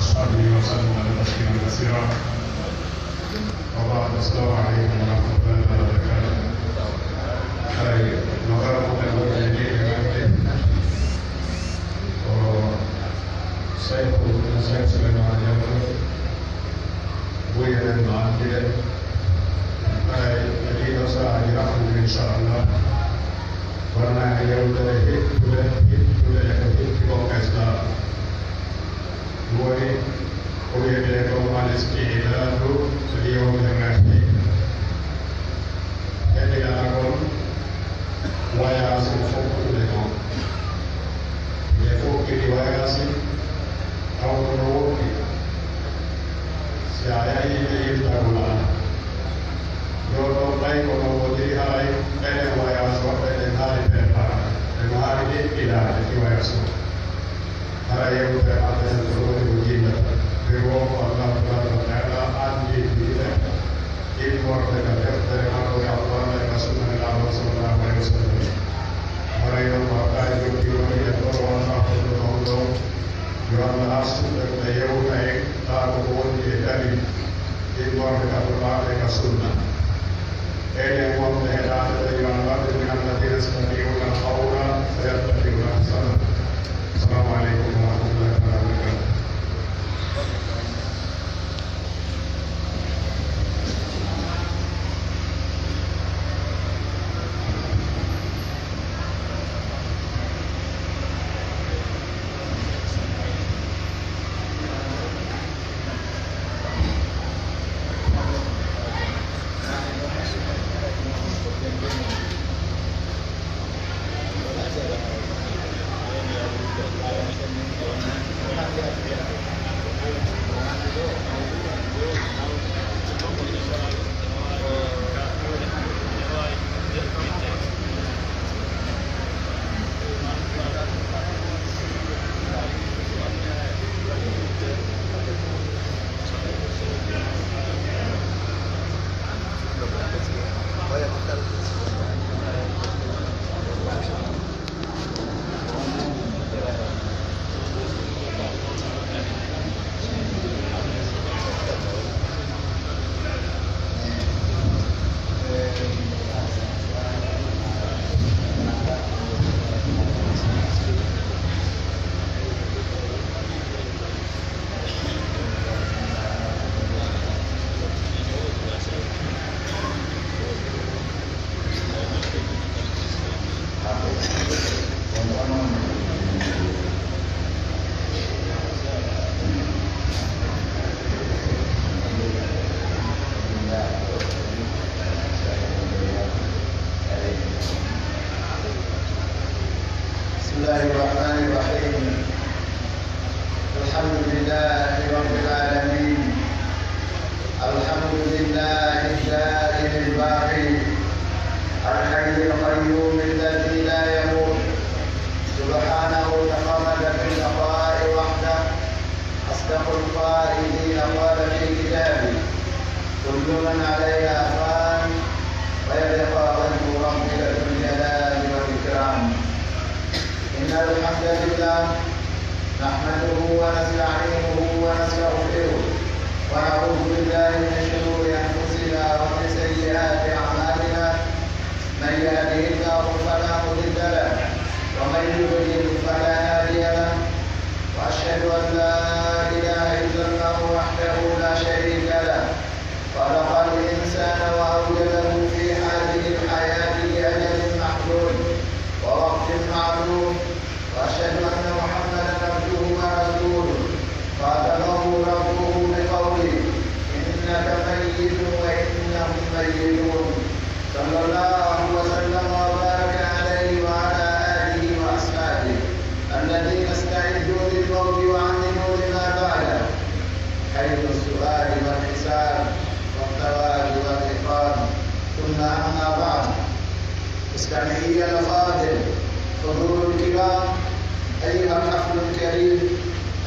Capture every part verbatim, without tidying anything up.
وصحبه وسلم تسليما كثيرا. وبعد، السلام عليكم ورحمة الله تعالى وبركاته. Ay, no kala ko ɓe woni e ɗiɗi hannde, ko Sayku, Sayku Suleymaana Jallo, Buye men no anndi ɓe. Ay, e ɗiɗo sahaaji hakkunde, inchallah, wonaa e yewtere hittude, hittude e ko hitti kon ka Islaam. Ɗum woni ko wiyetee kon al-isti'daadu li yawmi rahiil. Heɓinanagol wayaasi mo fokkituɗen on. Nde fokkiti wayaasi, taw ko no woɗɗi. Si a yahii ɓe yiltagol an, ɗoo ɗon ɓay ko no woɗɗiri, haray enen wayaasi waɗɓe ɗen haali prepara, ɓe no haali ɗeɓɓilaade ki wayaasi on. Hara yewtere amen ko woni ko jillata. Ɓe woo ko Allahu tabaraka wa taala anndintini ɓe immorde ka deftere makko e Alqur'aana e ka sunna Nelaaɗo sallallahu alayhi wa sallam. Hara yon ko Alla jokki woni e ɗo wonno hoɗo on ɗo. Yo Alla arsuɓe ɓe yewta en kaa ko ko woni e dalil immorde ka Qur'aana e ka sunna. Enen wonɓe heɗaade ɓe, yo Alla waɗu min alladina yastami'una alqawla fayattabi'una ahsana. Assalamu aleykum wa rahmatullahi taala wa barakatuh. بسم الله الرحمن الرحيم. الحمد لله رب العالمين. الحمد لله الدائم الباقي الحي القيوم الذي لا يموت سبحانه تفرد بالبقاء وحده. أصدق القائلين قال في كتابه: كل من عليها فان ويبقى وجه ربك ذو الجلال والإكرام. إن الحمد لله نحمده ونستعينه ونستغفره ونعوذ بالله من شرور أنفسنا ومن سيئات أعمالنا. من يهده الله فلا مضل له ومن يضلل فلا هادي له. وأشهد أن لا إله إلا الله وحده لا شريك له. خلق الإنسان وأوجده في هذه الحياة لأجل محدود ووقت معلوم. وأشهد أن محمدا عبده ورسوله. خاطبه ربه بقوله: إنك ميت وإنهم ميتون. صلى الله وسلم وبارك عليه وعلى آله وأصحابه الذين استعدوا للموت وعملوا لما بعده، حيث السؤال والحساب والثواب والعقاب. ثم أما بعد، مستمعي الأفاضل، حضور الكرام، أيها الحفل الكريم،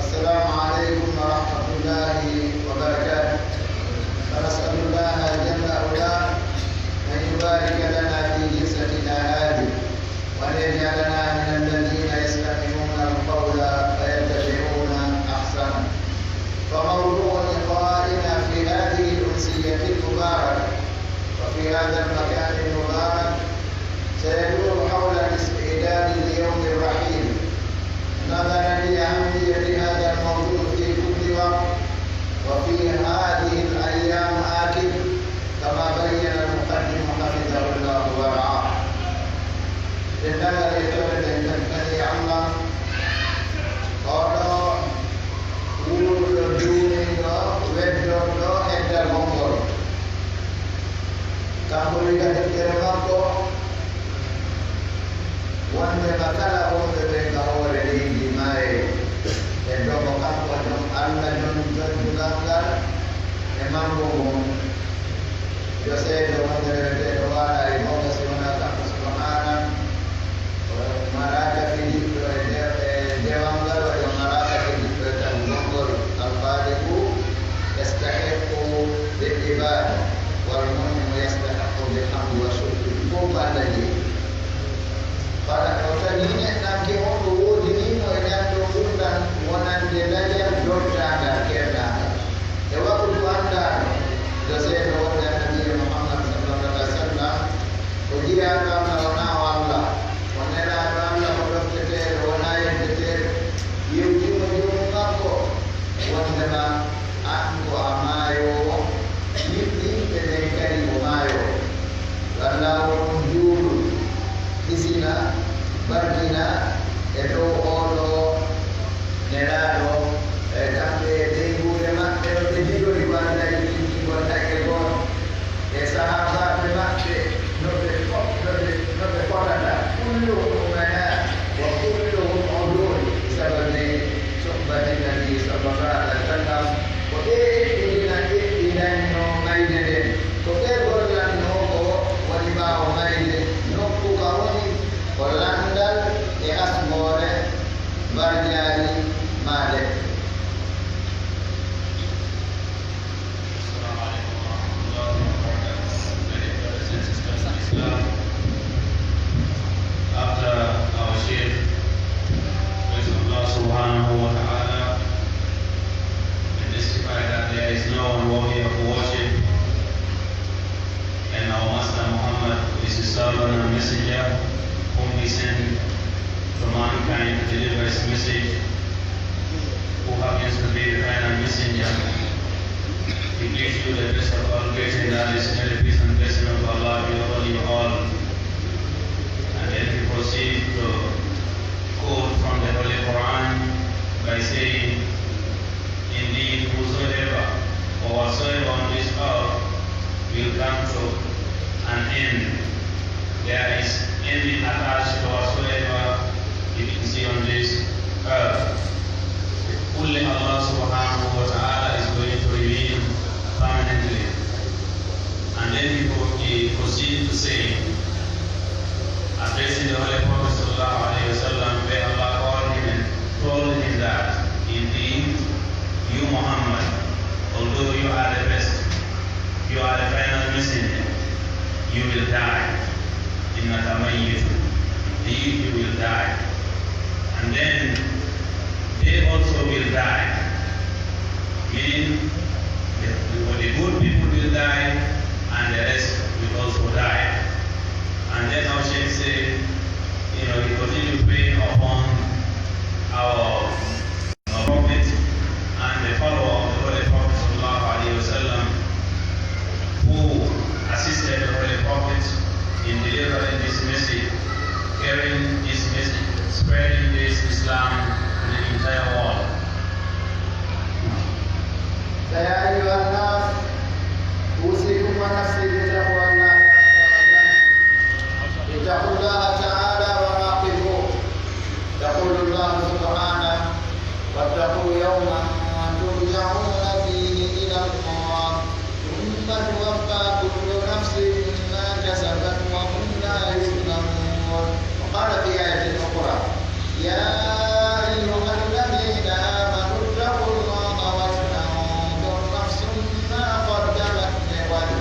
السلام عليكم ورحمة الله وبركاته. ونسأل الله جل وعلا أن يبارك لنا في جلستنا هذه، وأن يجعلنا من الذين يستمعون القول فيتبعون أحسنه. His message, who happens to be the final messenger. We greet you the best of all greetings, that is, may the peace and blessing of Allah be upon you all. And then we proceed to quote from the Holy Quran by saying, Indeed, whosoever or whatsoever on this earth will come to an end. There is ending attached to whatsoever you can see on this earth. Only Allah subhanahu wa ta'ala is going to remain permanently. And then he pro-, he proceeded to say, addressing the Holy Prophet sallallahu alaihi wasallam, where Allah called him and told him that, indeed, you Muhammad, although you are the best, you are the final messenger, you will die. إنك ميت. Indeed, you will die. And then they also will die. Meaning, the, the good people will die, and the rest will also die. And then our Sheikh said, you know, he continued praying upon our Prophet and the follower of the Holy Prophet sallallahu alaihi wasallam, who assisted the Holy Prophet in delivering this message, carrying this message, spreading this Islam to the entire world. فيا أيها الناس، أوصيكم ونفسي بتقوى الله عز وجل. اتقوا الله تعالى وراقبوه. يقول الله سبحانه: واتقوا يوما ترجعون فيه إلى الله ثم توفى كل نفس ما كسبت وهم لا يظلمون. وقال في آية أخرى: يا أيها الذين آمنوا اتقوا الله ولتنظر نفس ما قدمت لغد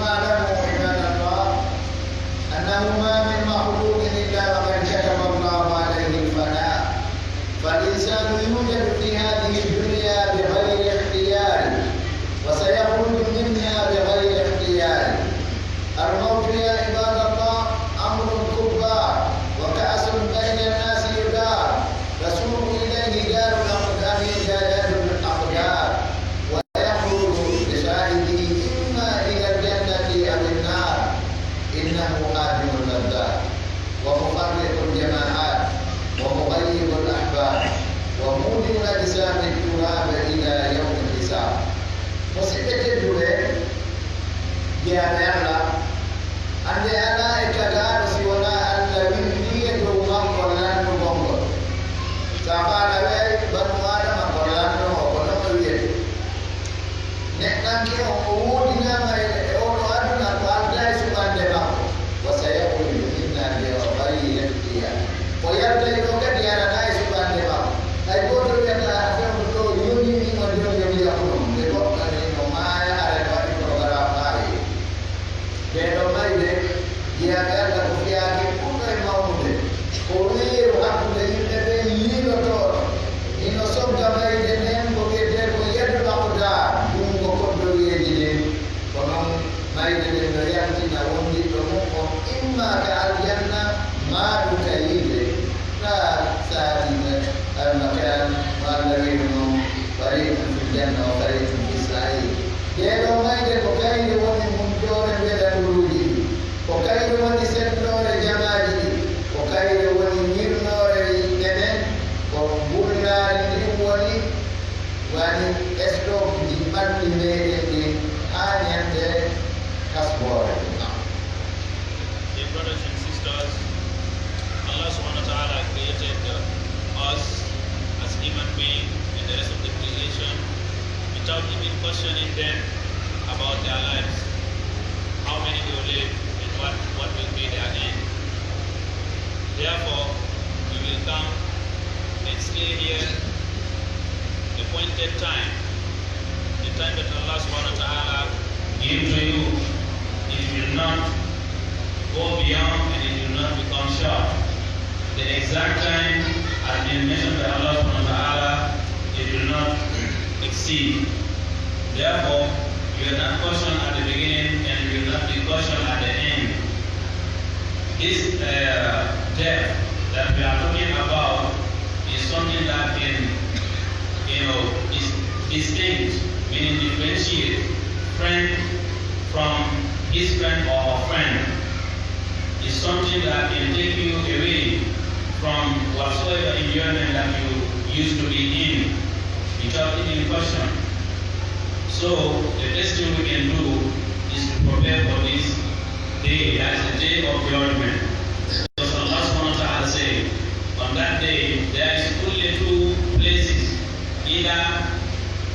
اعلموا عباد الله أنه ما من مخلوق إلا وقد كتب الله عليه الفناء، فالإنسان يوجد في هذه الدنيا بغير اختيار، وسيخرج منها بغير اختيار. الموت يا عباد الله أمر كبار، وكأس بين الناس يدار، تسوق إليه دار الأقدار، دار الأقدار، ويخرج بصاحبه إما إلى الجنة أو النار. إنه هادم اللذات، ومفرق الجماعات، ومغيب الأحباب، ومودع أجسام التراب إلى يوم الحساب. Musidɓe tedduɓe, jeyaaɓe Alla, annde alaa e tagaaɗo si wonaa Alla winndii e dow makko lanndugol ngol. Saafaala weey banu Aadama ko lanndoowo, ko non o wiyetee. Neɗɗanke on, o woodinaama e, e oo ɗoo aduna, ko aldaa e suɓannde makko. Wa sayakunu minna bi ghayri ikhtiyar. O yaltay ɗoo kadi aranaa e suɓannde makko. Hay gooto wiyataa a fewndo ɗoo, yonii ni on, jom jom wiya ko non. Nde goɗɗo ni no maaya, aray no waɗi programme maayi. Nde ɗoo mayde, jeyaaɓe Alla, ko fiyaake ɓurɗo e mawnude. Ko weeru hakkunde yimɓe ɓen yiilotooɗo. Hino sogga mayde nden ko wi'etee ko yadul aqdar, junngo koddoyeeji ɗin. Ko non mayde nden no yaltina wondiɗɗo mun on, imma ka aljanna, maa ɗun ka yiite. Ka saa'i almakan, mo Alla wi'no non, fariqun fil janna wa fariqun fis sa'ir. Ndee ɗoo mayde ko kayre woni muntoore mbeɗaɗuruuji ɗin, ko kayre woni senndoore jamaaji ɗin, ko kayre woni wirnoore yimɓe ɓen, ko mbullaari ndin woni, wani stockji ɓalli meɗen ɗin haa ɲande hasboore. Dear brothers and sisters, Allah subhanahu wa ta'ala created us as human beings and the rest of the creation without even questioning them about their lives, how many they will live, and what, what will be their end. Therefore, we will come and stay here appointed time, the time that Allah subhanahu wa ta'ala give to you, it will not go beyond and it will not become short. The exact time has been mentioned by Allah subhanahu wa ta'ala, it will not exceed. Therefore, you are not cautioned at the beginning and you will not be cautioned at the end. This uh, death that we are talking about is something that can, you know, is distinct, meaning differentiate friend from his friend or her friend. Is something that can take you away from whatsoever enjoyment that you used to be in without even question. So the best thing we can do is to prepare for this day, that is the day of judgment. Because Allah subhanahu wa ta'ala said, on that day there is only two places, either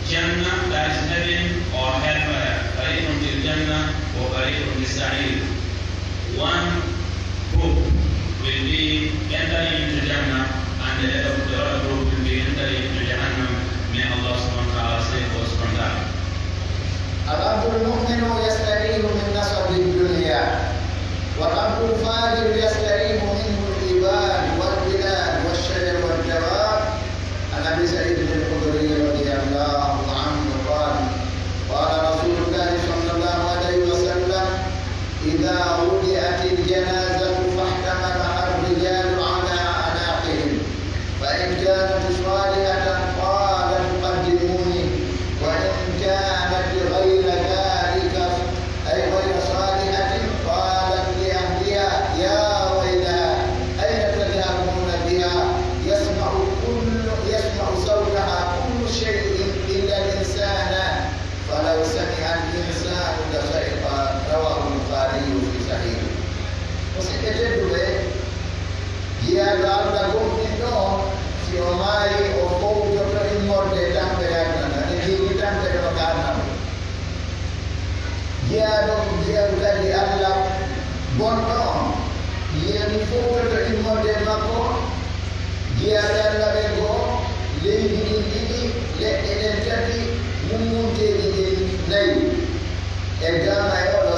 Jannah, that is heaven, or hellfire. فريق في الجنة وفريق في السعير. One group will be entering into Jannah, and the other, the other group will be entering into Jahannam. May Allah subhanahu wa ta'ala save us from that. العبد المؤمن يستريح من نصب الدنيا، والعبد الفاجر يستريح منه العباد والبلاد والشجر والدواب. عن أبي سعيد الخدري رضي الله عنه قال، قال رسول الله صلى الله عليه وسلم: إذا وضعت الجنازة فاحتملها الرجال على أعناقهم، فإن كانت صالحة قال: قدموني، وإن كانت غير ذلك، أي غير صالحة، قالت لأهلها: يا ويلها، أين تذهبون بها؟ يسمع كل، يسمع صوتها كل شيء إلا الإنسان، فلو سمع الإنسان لصعق. رواه البخاري في صحيحه. Musidɓe tedduɓe, jiyaaɗo Alla gomɗinɗo on, si o maayii, o fowtoto immorde e tampere aduna, ene jogii tampere no ka aduna ɗoo. Jiyaaɗo, jiyaaɗo kadi Alla bonɗo on, yani fowtoto immorde e makko, jiyaaɓe Alla ɓen goo, leydi ndin ɗiɗi, leɗɗe ɗen tati, mummunteeji ɗin nayi. E gama e oɗo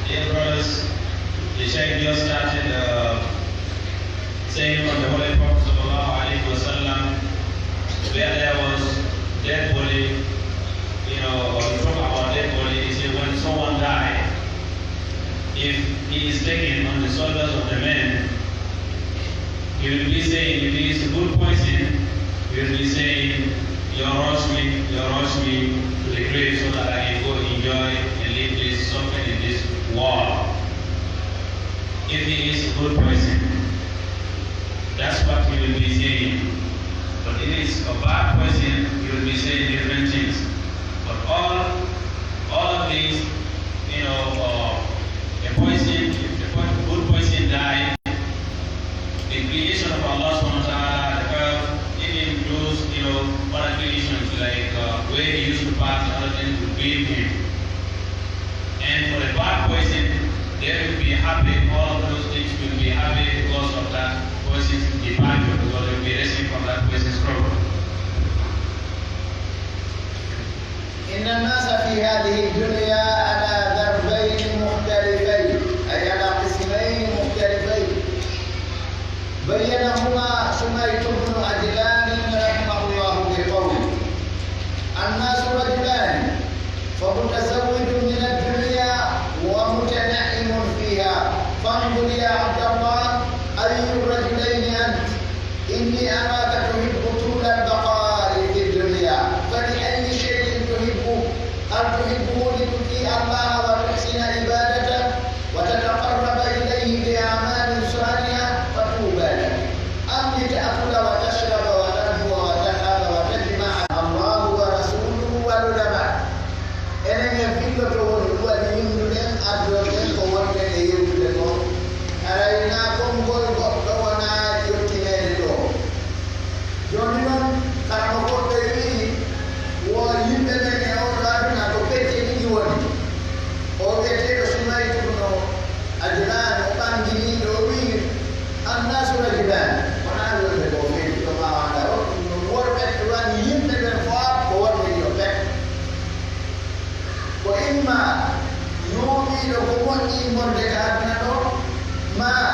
Dear brothers, the Shaykh just started uh, saying from the Holy Prophet sallallahu alaihi wasallam, where there was dead body, you know, or you talk about dead body, he said when someone died, if he is taken on the shoulders of the men, he will be saying, if he is a good person, he will be saying, "You're rush me, you're rush me to the grave so that I can go enjoy and live this suffering in this world." If he is a good person, that's what he will be saying. But if he is a bad person, he will be saying different things. But all, all of these, you know, uh, a person, if a per- good person die, the creation of Allah subhanahu wa ta'ala, the earth, even those, you know, other creations like uh, where he used to pass, other things will grieve him. And for the bad person, they will be happy, all of those things will be happy because of that person's departure, because they will be resting from that person's trouble. إن الناس في هذه الدنيا على ضربين مختلفين، أي على قسمين مختلفين. بينهما سميت بن عجلان رحمه الله بقوله: الناس رجلان، فمتزوج من الدنيا ومتنعم فيها، فانظر يا عبد الله أي الرجلين أنت؟ إني أراك تحب طول البقاء في الدنيا، فلأي شيء تحبه؟ هل تحبه لتطيع الله وتحسن عبادته وتتقرب إليه بأعمال صالحة؟ فطوبى لك. أم لتأكل وتشرب وتلهو وتلعب وتجمع الله ورسوله والعلماء؟ Enen en filloto woni ɗuwaɗi winnduɗen, addoɗen ko wonɗen e yewtude kon. Haray naa konngol goɗɗo wonaa yottineede ɗoo. Jooni non, karamokooɓe wi'i, wo yimɓe men e oo ɗoo aduna ko pecce ɗiɗi woni. Oo wi'eteeɗo Sumaytu ibnu Ajlaan, o ɓannginiiɗo, o wi'i, "Annaasu rajulaani." Wonaa wonde ko feewi ɗo maa wonda o, ɗum non worɓe, ɗum woni yimɓe ɓen fof ko worɓe ɗiɗo pet. Ko imma yuuɓiiɗo ko moƴƴi immorde ka aduna ɗoo, maa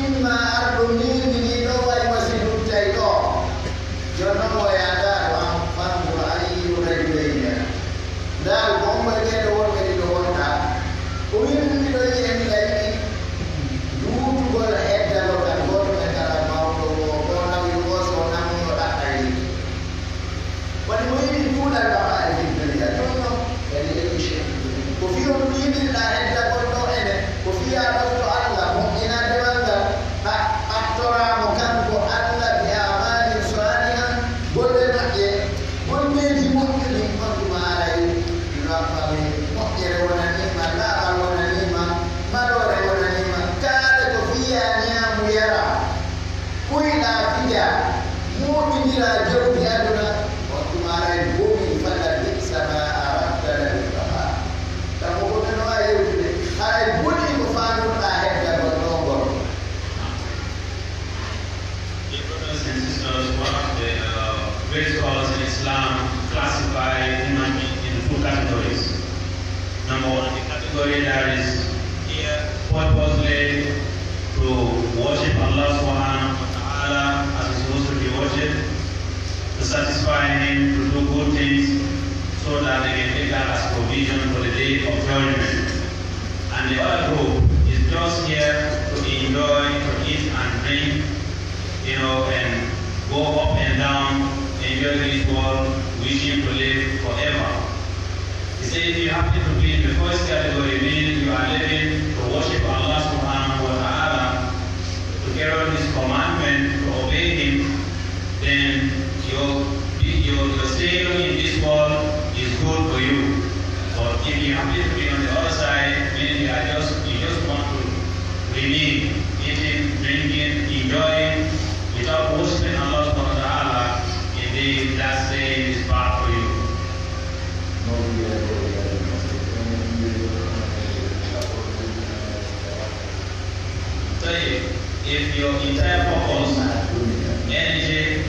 imma arɗo miiminiiɗo wayi wasi luttay ɗoo. Jooni non o yaada ɗo am, fanzur ayyu rajuleyni. Ndaar ko hombo e ɓee ɗoo worɓe ɗiɗo wonɗaa? O wi'i ɗum miɗo yi'i e miɗa yiɗi luutugol heddagol kan gooto men kala mawɗo woo, ko nawi woo, so namni o ɗaɓɓay lekki. Woni mo yiɗi tuuɗal baka e fitnaniya ɗum no kadi e mission. Ko fii on ɗum yiɗirɗaa heddagol ɗoo ene, ko fii a ɗofto Alla, moƴƴinaa dewal ngal, a ɓattoraa mo kanko Alla bi a'maalin saaliha, golle moƴƴe, golleeji moƴƴuɗi, on tuma aray, ɗum ɗon fami, moƴƴere wonanii ma, laaɓal wonanii ma, maloore wonanii ma, kaale ko fii a ñaamu yara. Kuyɗaa fija, muɓindiraa jawdi aduna, on tuma aray boni, fala bi'sa ma aradta lahul baqa. Kanko ko men waawi yewtude, haray boni ko faanduɗaa heddagol ɗoo ngol. Dear brothers and sisters, one of the uh, great scholars in Islam classify human being in two categories. Number one, the category that is here purposely to worship Allah subhanahu wa ta'ala as is supposed to be worshipped, to satisfy Him, to do good things, so that they can take that as provision for the day of judgment. And the other group is just here to enjoy, to eat and drink, you know, and go up and down, enjoy this world, wishing to live forever. He said, if you happen to be in the first category, meaning you are living to worship Allah subhanahu wa ta'ala, to carry out His commandment, to obey Him, then your, your, your stay in this world is good for you. But if you happen to be on the other side, meaning you are just, you just want to remain eating, drinking, enjoying, without worshiping Allah subhanahu wa ta'ala, indeed that stay is bad for you. Tayyib, if your entire focus, energy,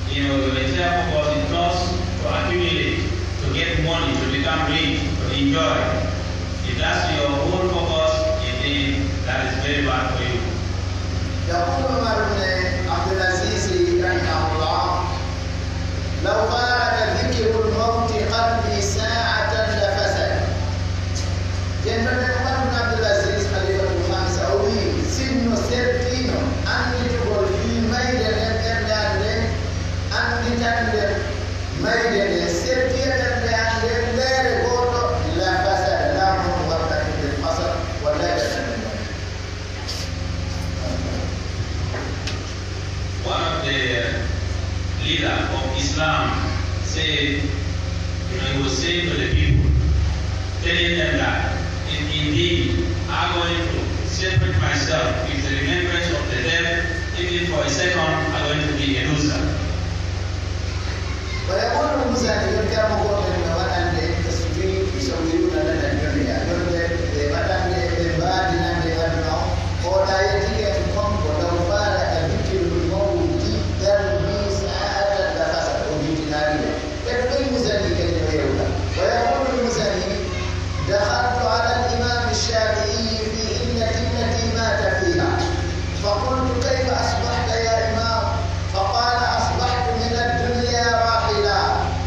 you know, your entire focus is just to accumulate, to get money, to become Enjoy. If that's your whole focus, indeed, that is very bad for you. يقول عمر بن عبد العزيز رحمه الله: لو فارق ذكر الموت قلبي ساعة لفسد. Jentooɗo Umar ibn Abdul Aziz, Khalifatul Khamis, o wi'i, sinno sertiino annditugol fii mayde nden ɓernde an nden, annditande mayde nden, sertiya ɓernde an nden leere gooto, la fasada, la mo waɗata ɓe fasad, wallahi ɓe One of the leader of Islam said, you know, he was saying to the people, telling them that if indeed I going to separate myself with the remembrance of the death, even for a second, I'm going to be a loser. ويقول المزني, woni karamokooɓe men no waɗande tasbih, يصورون لنا الدنيا, wonɓe ɓe waɗande, ɓe mbaadinande aduna on. O ɗa yettike en kon ko: لو فارق ذكر الموت قلبي ساعة لفسد. O jintinaali ɓe. E ko ɗum Muzani kadi no yewta. ويقول المزني: دخلت على الإمام الشافعي في الليلة التي مات فيها، فقلت: كيف أصبحت يا إمام؟ فقال: أصبحت من الدنيا راحلا،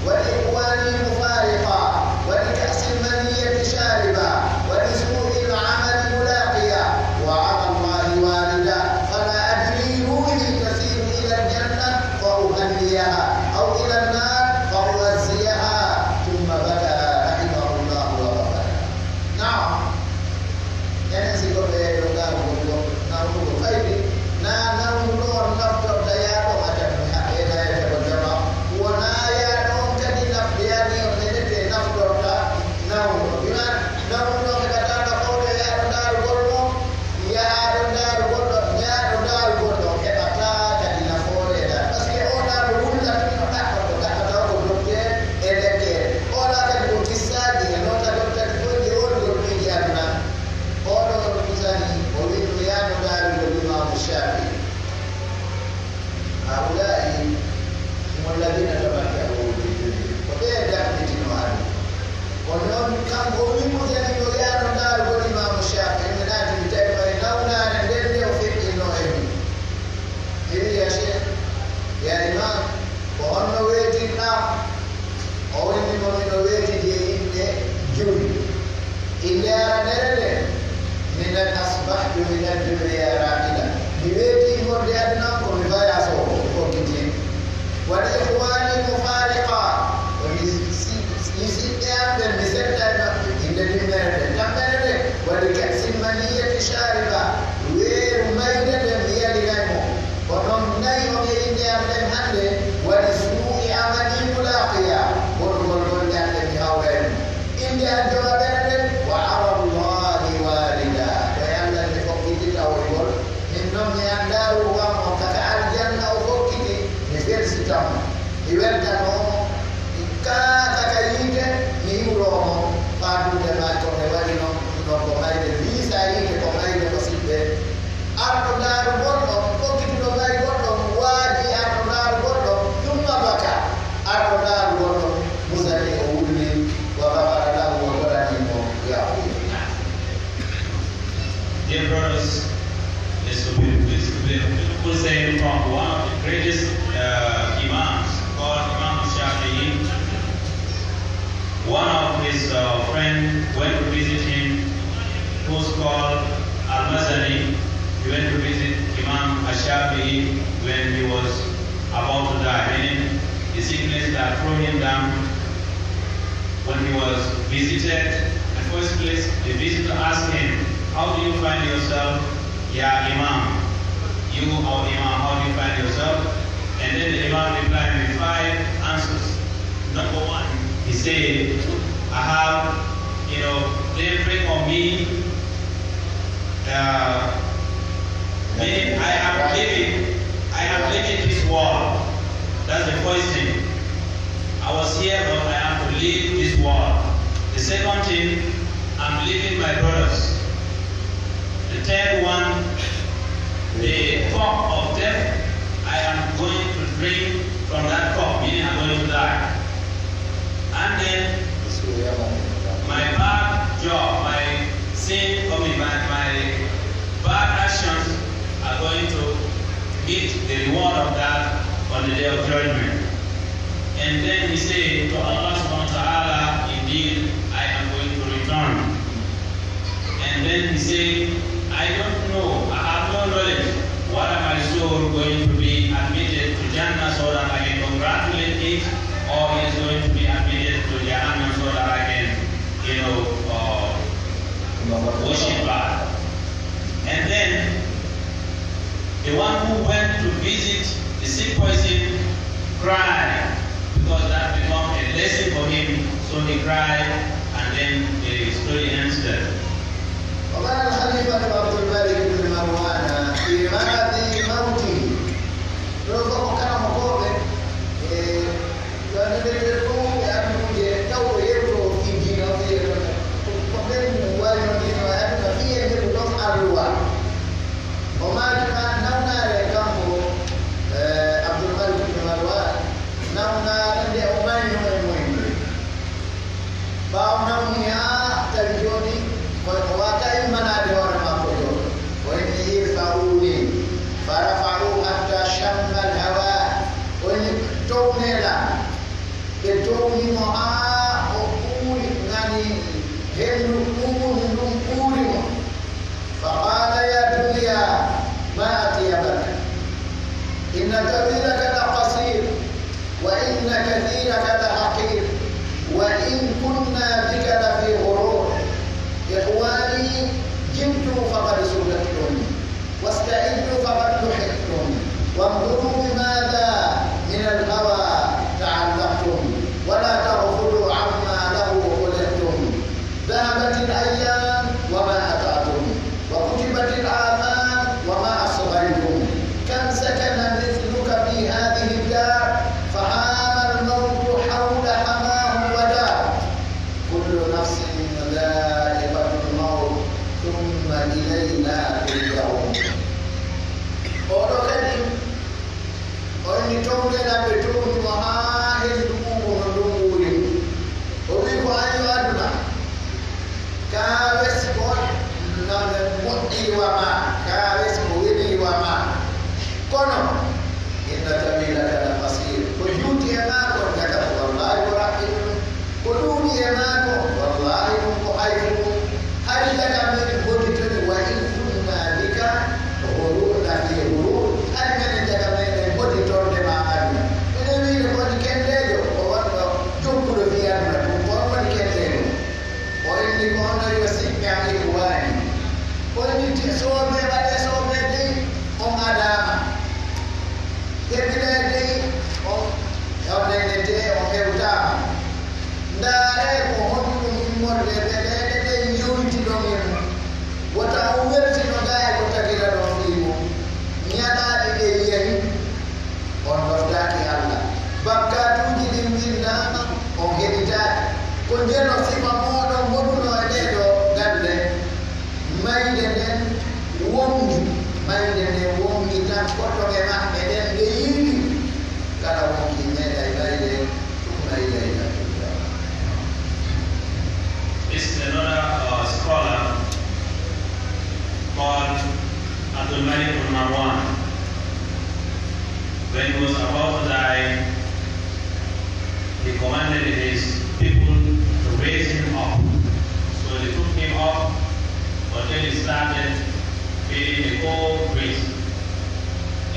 ولإخواني مفارقا، ولكأس المنية شاربا، ولسوء العمل ملاقيا، وعلى الله واردا، فلا أدري روحي تسير إلى الجنة فأهنيها، أو إلى النار فأوزيها، ثم بكى رحمه الله وغفر له. Naam. Enen si ko ɓe ɗo darugol ɗo, nawnugo kaydi, na nawnuɗo on naftorta yaaɗo on, a tammi haɓɓe na e ko jama. Wona yaaɗo on kadi naf-, yaani on nenete naftorta nawnuɗo. Bima nawnuɗo on heɓata nafoore yaaɗo darugol mo, yaaɗo darugol ɗo, yaaɗo darugol ɗo heɓata kadi nafoore da. Parce que o da no wulla tun no ɗaɓɓa ko ɗaɓɓata ko docteur e lekkere. O da kadi ko kissaaji e nota docteur foy je woni ko piiji aduna. Oɗo Muzani, o wi'i ɗum yaano daarugol Imaamu Shaafi'i. هؤلاء هم الذين تمتعوا بالدنيا. Ko ɓe daɓɓitino aduna. Kono noon, kanko o wi'i Muzani o yaano daarugol Imaamu Shaafi'i, mi naati mi tawi mo e nawnaare nden nde o feƴƴinno e mum. Mi wi'i, "Ya Sheikh, ya Imaam, ko honno weetirɗaa?" O wi'i mo, "Miɗo weetidi e inɗe jowi. Innde aranere nden, من أصبحت من الدنيا راحلا." Mi weetii wonde aduna on ko mi fayaasoowo, mi fokkiti. "ولإخواني مفارقا." Ko mi si-, mi siɓɓe am ɓen, mi setta e maɓɓe. Innde ɗimmere nden, tammere nden, "ولكأس المنية شاربا." Weeru mayde nden, mi yaliray mo. Ko non nayi on e innde am nden hannde, "ولسوء عملي ملاقيا." Bonugol golle am ɗen, mi hawra e mum. Innde an jowaɓere nden, "وعلى الله واردا." Ko e Alla mi fokkiti tawoygol. Min non mi anndaa ruuhu an on ka ka aljanna o fokkiti, mi felsita mo. Mi weltanoo mo, mi kaaka ka yiite, mi iwroo mo. Faatunde maa ko mi waɗi non, non ko mayde, wiisa yiite ko mayde ko siɓɓe. Arɗo ndaaru goɗɗo, fokkituɗo ɓay goɗɗo, waajii arɗo ndaaru goɗɗo, ثم بكى. Arɗo ndaaru goɗɗo, Muzani o wulli, وغفر له, o toranii mo, yaafii mo. Dear brothers, it's a beautiful, it's a beautiful saying from one of the greatest, uh, Imams called Imam Shafi'i. One of his, uh, friend went to visit him, who's called Al-Mazani. He went to visit Imam Ash-Shafi'i when he was about to die, meaning the sickness that threw him down. When he was visited, the first place the visitor asked him, "How do you find yourself?" "Ya Imam, you our Imam, how do you find yourself?" And then the Imam replied with five answers. Number one, he said, "I have, you know, daybreak on me, uh, meaning I am leaving, I am leaving this world." That's the first thing. "I was here, but I have to leave this world." The second thing, "I'm leaving my brothers." The third one, the cup of death, I am going to drink from that cup, meaning I'm going to die. And then, my going to meet the reward of that on the day of judgment. And then he said to Allah subhanahu wa ta'ala, "Indeed, I am going to return." And then he said, "I don't know, I have no knowledge, whether my soul going to be admitted to Jannah so that I can congratulate it, or it is going to be admitted to Jahannam so that I can, you know, uh, worship God." And then the one who went to visit the sick person cried, because that became a lesson for him. So he cried, and then the story ends there. وقال الخليفة عبد الملك بن مروان في مرض موته. Ɗoo fof ko karamokooɓe e Yo ɓe nder ɗoo e adduuje taw o yewtoo fii diina, o fii e ɗon. Ko ɓen waynoo diina e aduna fii e ndeɓu ɗon alluwa. O maaki maa nawnaare kanko, eh, Abdul Malik ibn Marwan, nawnaare nde o maynoo e moy nde. Ɓaawo nawni haa tawi jooni, ko o waawata immanaade hoore makko jooni. O inni, "Irfa'uni." فرفعوه حتى شم الهواء. O inni, "Townee lan." Ɓe towni mo haa o uuri, nani henndu ɓuuɓundu ndun uuri mo. فقال: يا دنيا، ما أطيبك. إن طويلك لقصير، وإن كثيرك لحقير، وإن كنا بك لفي غرور. إخواني، جدوا فقد صدقتم. واستعدوا فقد لحقتم، وانظروا بماذا من الهوى تعلقتم، ولا تغفلوا عما له خلقتم. ذهبت الأيام وما أطعتم، وكتبت الآثام وما أصغيتم. كم سكن مثلك في هذه الدار، فهام الموت حول حماه ودار. كل نفس ذائقة الموت ثم إلينا ترجعون. Oɗo kadi, o inni, "Townee lan." Ɓe towni mo haa henndu ɓuuɓundu ndun uuri. O wi'i, "Ko an yo aduna, kaa wesi ko moƴƴiri wa maa, kaa wesi ko weliri wa maa. Kono, inna tawilaka la qasir, ko juuti e maa kon, jaka ko wallaahi ko raɓɓiɗi ɗum. Ko ɗuuɗi e maa kon, wallaahi ɗum ko hayru ɗum. Hari jaka men hodditoni, wa in kunna bika ghurur, la fi ghurur. Hari menen jaka meɗen hodditorde ma aduna. Minen wiide ko woni kendeejo, ko wonɗo jokkuɗo fii aduna ɗum, ko on woni kendeejo." O inni ko onon yo siɓɓe am, ikhwani. O inni ti-, soobee, waɗee soobee dey, on adaama. Heɓinee dey, on, on nenetee, on hewtaama. Ndaaree ko honɗum immorde e beɗeeɗe ɗen yowitiɗon e mum. Wota on weltino gaa e ko tagiraɗon fii mum. Ñalaaɗe ɗen yahi. On ɗoftaaki Alla. Bakkaatuuji ɗin winndaama, on heɗitaaki. Ko njeno sifa mooɗon wonunoo e ɗee ɗoo galle. Mayde nden wongi, mayde nden wongi tan, koto e maɓɓe ɗen ɓe yiili. Kala wonki meeɗay mayde, ثم إلينا ترجعون. This is another, uh, scholar called Abdul Malik bin Marwan. When he was about to die, he commanded his people to raise him up. So they took him up until he started feeling the cold breeze.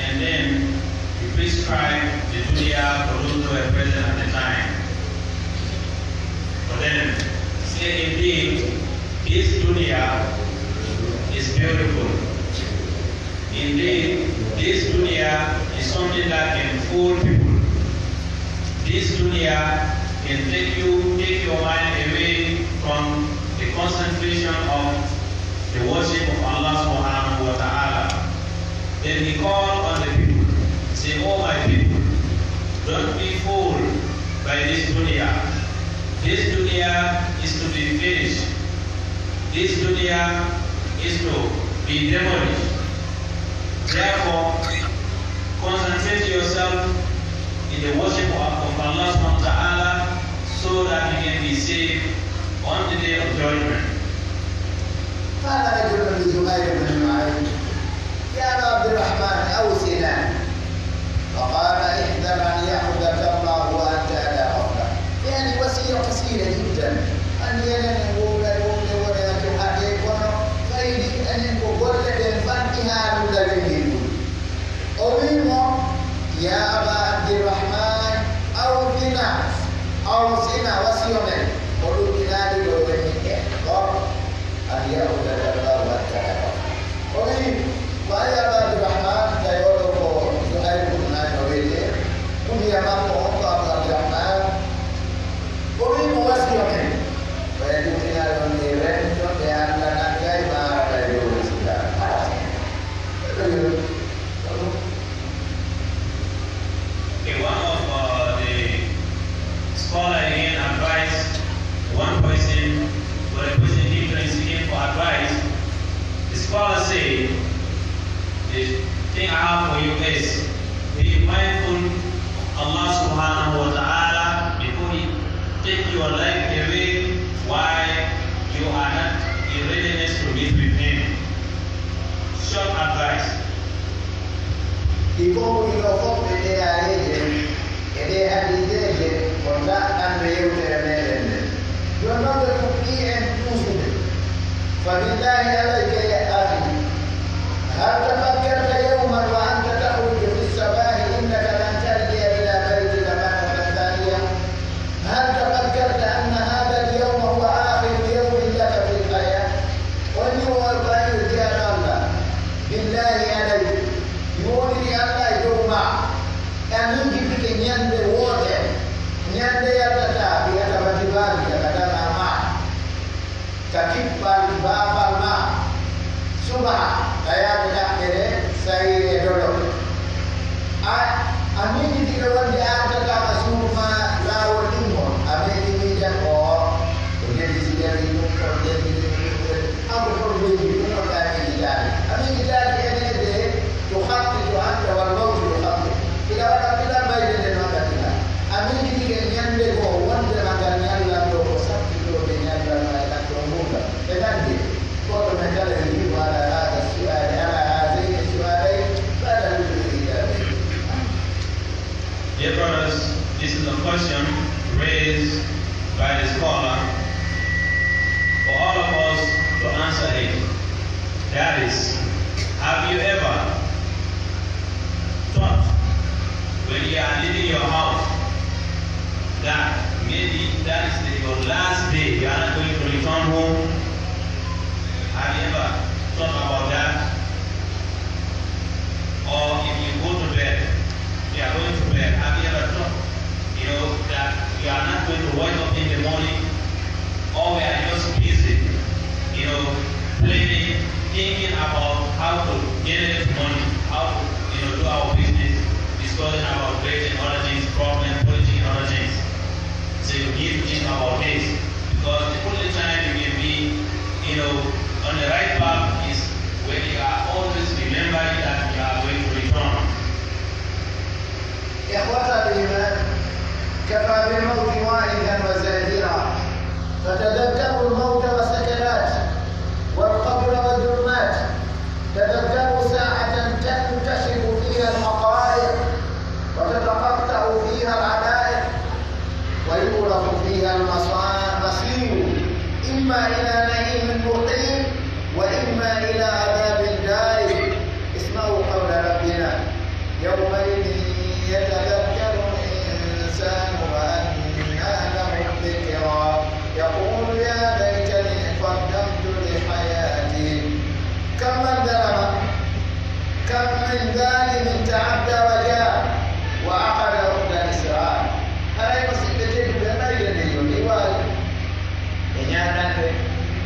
And then he prescribed the dunya for those who were present at the time. But then, say indeed, this dunya is beautiful. Indeed, this dunya is something that can fool people. This dunya can take you, take your mind away from the concentration of the worship of Allah subhanahu wa ta'ala. Then he called on the people, say, "Oh my people, don't be fooled by this dunya. This dunya is to be finished. This dunya is to be demolished. Therefore, concentrate yourself in the worship of, of Allah subhanahu wa ta'ala so that you can be saved on the day of judgment." قال رجل لزهير بن معاوية: يا أبا عبد الرحمن، أوصنا. فقال: احذر أن يأخذك الله وأنت على غفلة. يعني وصية قصيرة جدًا. Anndi enen en wowlay wowle wonaa to haɗe, kono faydi enen ko golle ɗen fanɗi haa lulla winndiɗum. O wi'i mo: يا أبا عبد الرحمن، أوصنا، أوصنا، wasiyo men. O ɗuɗɗinaali ɗo woni: احذر أن يأخذك الله وأنت على غفلة. O wi'i, ko Abu Abdurrahman, tawi oo ɗoo ko Zuhayr ibn Nani o wi'etee, kuniya makko on ko Abu Abdurrahman. O wi'i mo: wasiyo men. Ko e ɗuɗɗinal on ni rento, nde Alla nanngay maara tawi dow wasiya. Okay, one of uh, the scholar again advised one person, when a person entering seeking for advice, the scholar said, the thing I have for you is be mindful of Allah subhanahu wa ta'ala before He take your life away while you are not in readiness to meet with Him. Short advice. Ɗi fow ɗiɗo fof ɓe ɗe aayeeje, e ɗe hadiiseeje, ko daɗɗanɓe yewtere meɗen nde. Jooni non ɓe fuɗɗii en tuusude. فبالله عليك يا أخي، هل تفكرت يوما وأنت تخرج في الصباح إنك لن ترجع إلى بيتك مرة ثانية؟ هل تفكرت أن هذا اليوم هو آخر يوم لك في الحياة؟ O wi'i mo, "Yo jiyaaɗo Allah, billaahi alayk, mi woondirii Allah e dow maa, a miijitike ñannde wootere, ñannde yaltataa, wiyata bati baabi daga damal maa, ka kippal baafal maa, subaka, ka yaade ɗaɓɓere, sayre dolo." A, a miijitike wonde a artataama suudu maa laawol ɗimmol, a meeɗii miijan ko o, ko jeli si yawii ɗum, ko jeli si yawii ɗum, a ko hoto weeɓi ɗum, ko kaa miijitaade. A miijitaade ene de تخطط أنت والموت يخطط. Hiɗa waɗa pilal mayde nde no waɗata. A miijitike ñannde goo wonde ma ngal ñallal ɗoo ko sakkitooɓe ñallal maa e ɗaɓɓo nguurndam. Ɓe nganndi. Gooto men kala yo yiitu على هذا السؤال، على هذين السؤالين، بعد الوجود إلى بيته. Dear brothers, this is a question raised by the scholar for all of us to answer it. That is, have you ever thought when you are leaving your house that maybe that is the, your last day, you are not going to return home? Have you ever thought about that? Or if you go to bed, you are going to bed, have you ever thought, you know, that you are not going to wake up in the morning? Or we are just busy, you know, planning, thinking about how to generate money, how to, you know, do our business, discussing about raising other things, problem, politics, and other things. So you need to think about this, because the only time you can be, you know, on the right path is when you are always remembering that you are going to return. إخوة الإيمان، كفى بالموت واعظا وزاجرا، فتذكروا الموت وسكراته، والقبر وظلماته، تذكروا ساعة تنكشف فيها الحقائق، وتتقطع فيها العلائق، ويعرف فيها المصا-، المصير، إما إلى نعيم مقيم، وإما إلى عذاب دائم. اسمعوا قول ربنا: يومئذ يتذكر الإنسان وأنى له الذكرى، يقول يا ليتني قدمت لحياتي. كم من ظلم، كم من ظالم تعدى وجار وعقد عقد الإسراء. Haray musiɓɓe tedduɓe, mayde nde yo nde waawi. E ñaaɗanɗe,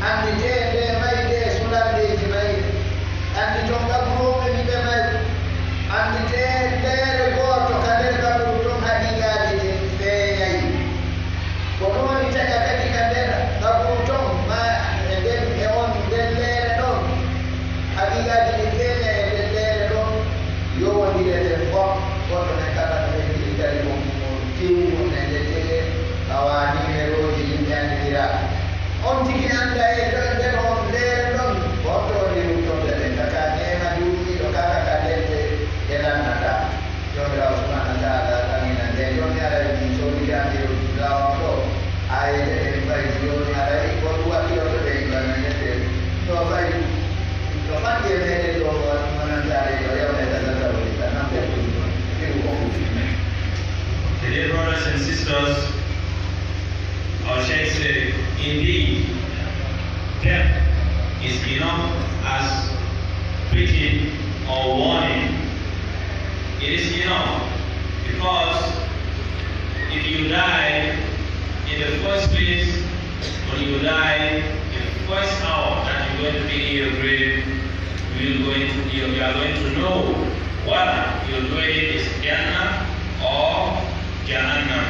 annditee nde mayde e sulandeeji mayde. Annditee gaburuuɓe ɗi ɓe mari. Annditee leere gooto ka nder gaburu ton haqiiqaaji ɗin feeñay. Ko ɗum woni taƴa kadi ka nder gaburu ton, ma e nden, e on nden leere ɗon. Haqiiqaaji ɗin feeñay e nden leere ɗon, yowondire nden fof, gooto men kala no heddiri kadi ko ɗum woni tewu, on e ndeke, awa niimerooji yimɓe annditiraaɓe. On tigi annda e nder on leere ɗon, ko as preaching or warning. It is enough, because if you die in the first place, when you die, the first hour that you're going to be in your grave, you're going to, you, you are going to know whether your grave is Jannah or Jahannam.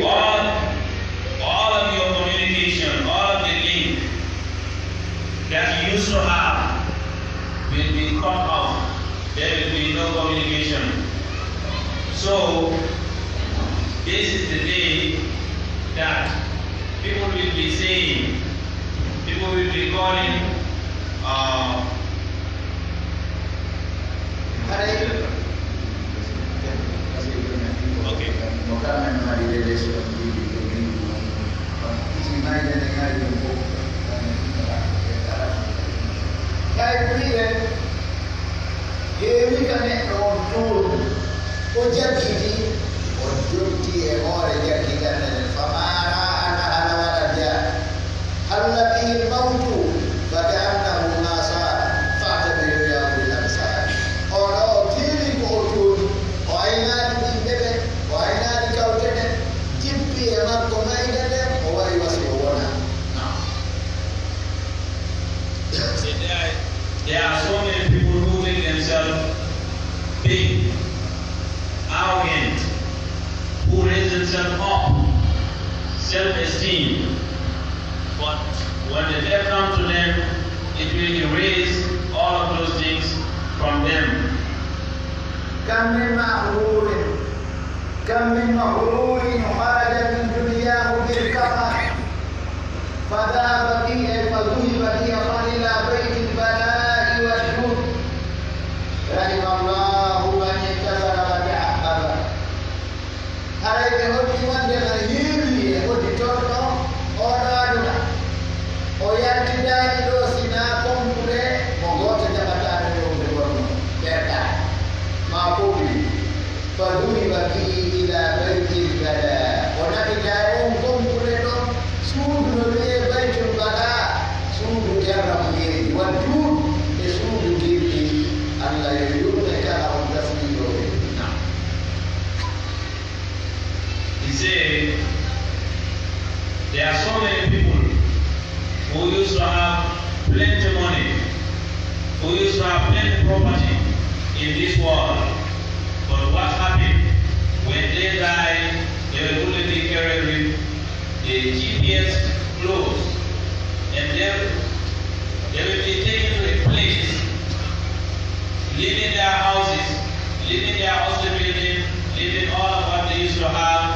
All, all of your communication, all of the link that you used to have will be cut off. There will be no communication. So, this is the day that people will be saying, people will be calling, uh, Haray, okay. Kay wi'e, heewi ka neɗɗo on tuuru, o jaggiti, o jottii e hoore jaggitande nden, فما راى أهل ولد. حل به الموت فكأنه ما صار، فاعتبروا يا أولي الأبصار. On ɗoo o tiimi ko o tuuni, o aynaali ɓiɓɓe ɓen, o aynaali kawte ɗen, jippi e makko mayde nden, o wa'i wa si o wonaa. Naam. There are so many people who make themselves big, arrogant, who raise themselves up, self-esteem. But when the death comes to them, it will erase all of those things from them. كم من مغرور، كم من مغرور خرج من دنياه بالكفن، فذهب به، فذهب به إلى بيت البلاء والجود. رحم الله من اعتبر وتعقب. Haray ɓe hoddi wonde no heewi e hodditorɗo oo ɗoo aduna. O yaltidaani ɗoo sinaa konkuɗe mo gooto jaɓataano ɗoo ɓe wonno ɓerɗaa maa pobli. فذهب به إلى بيت البلاء. O naɓidaa e on konkuɗe ɗon suudu no wi'ee Baytul Balaa, suudu jarrabuyeeji, والجود, e suudu gilɗi. Allah yo yurme kala on tasliiɗo ɓe. Naam. He said, there are so many people who used to have plenty money, who used to have plenty property in this world. But what happened? When they die, they will only be carried with the G P S clothes, and they, they will be taken to a place, leaving their houses, leaving their hostel building, leaving all of what they used to have,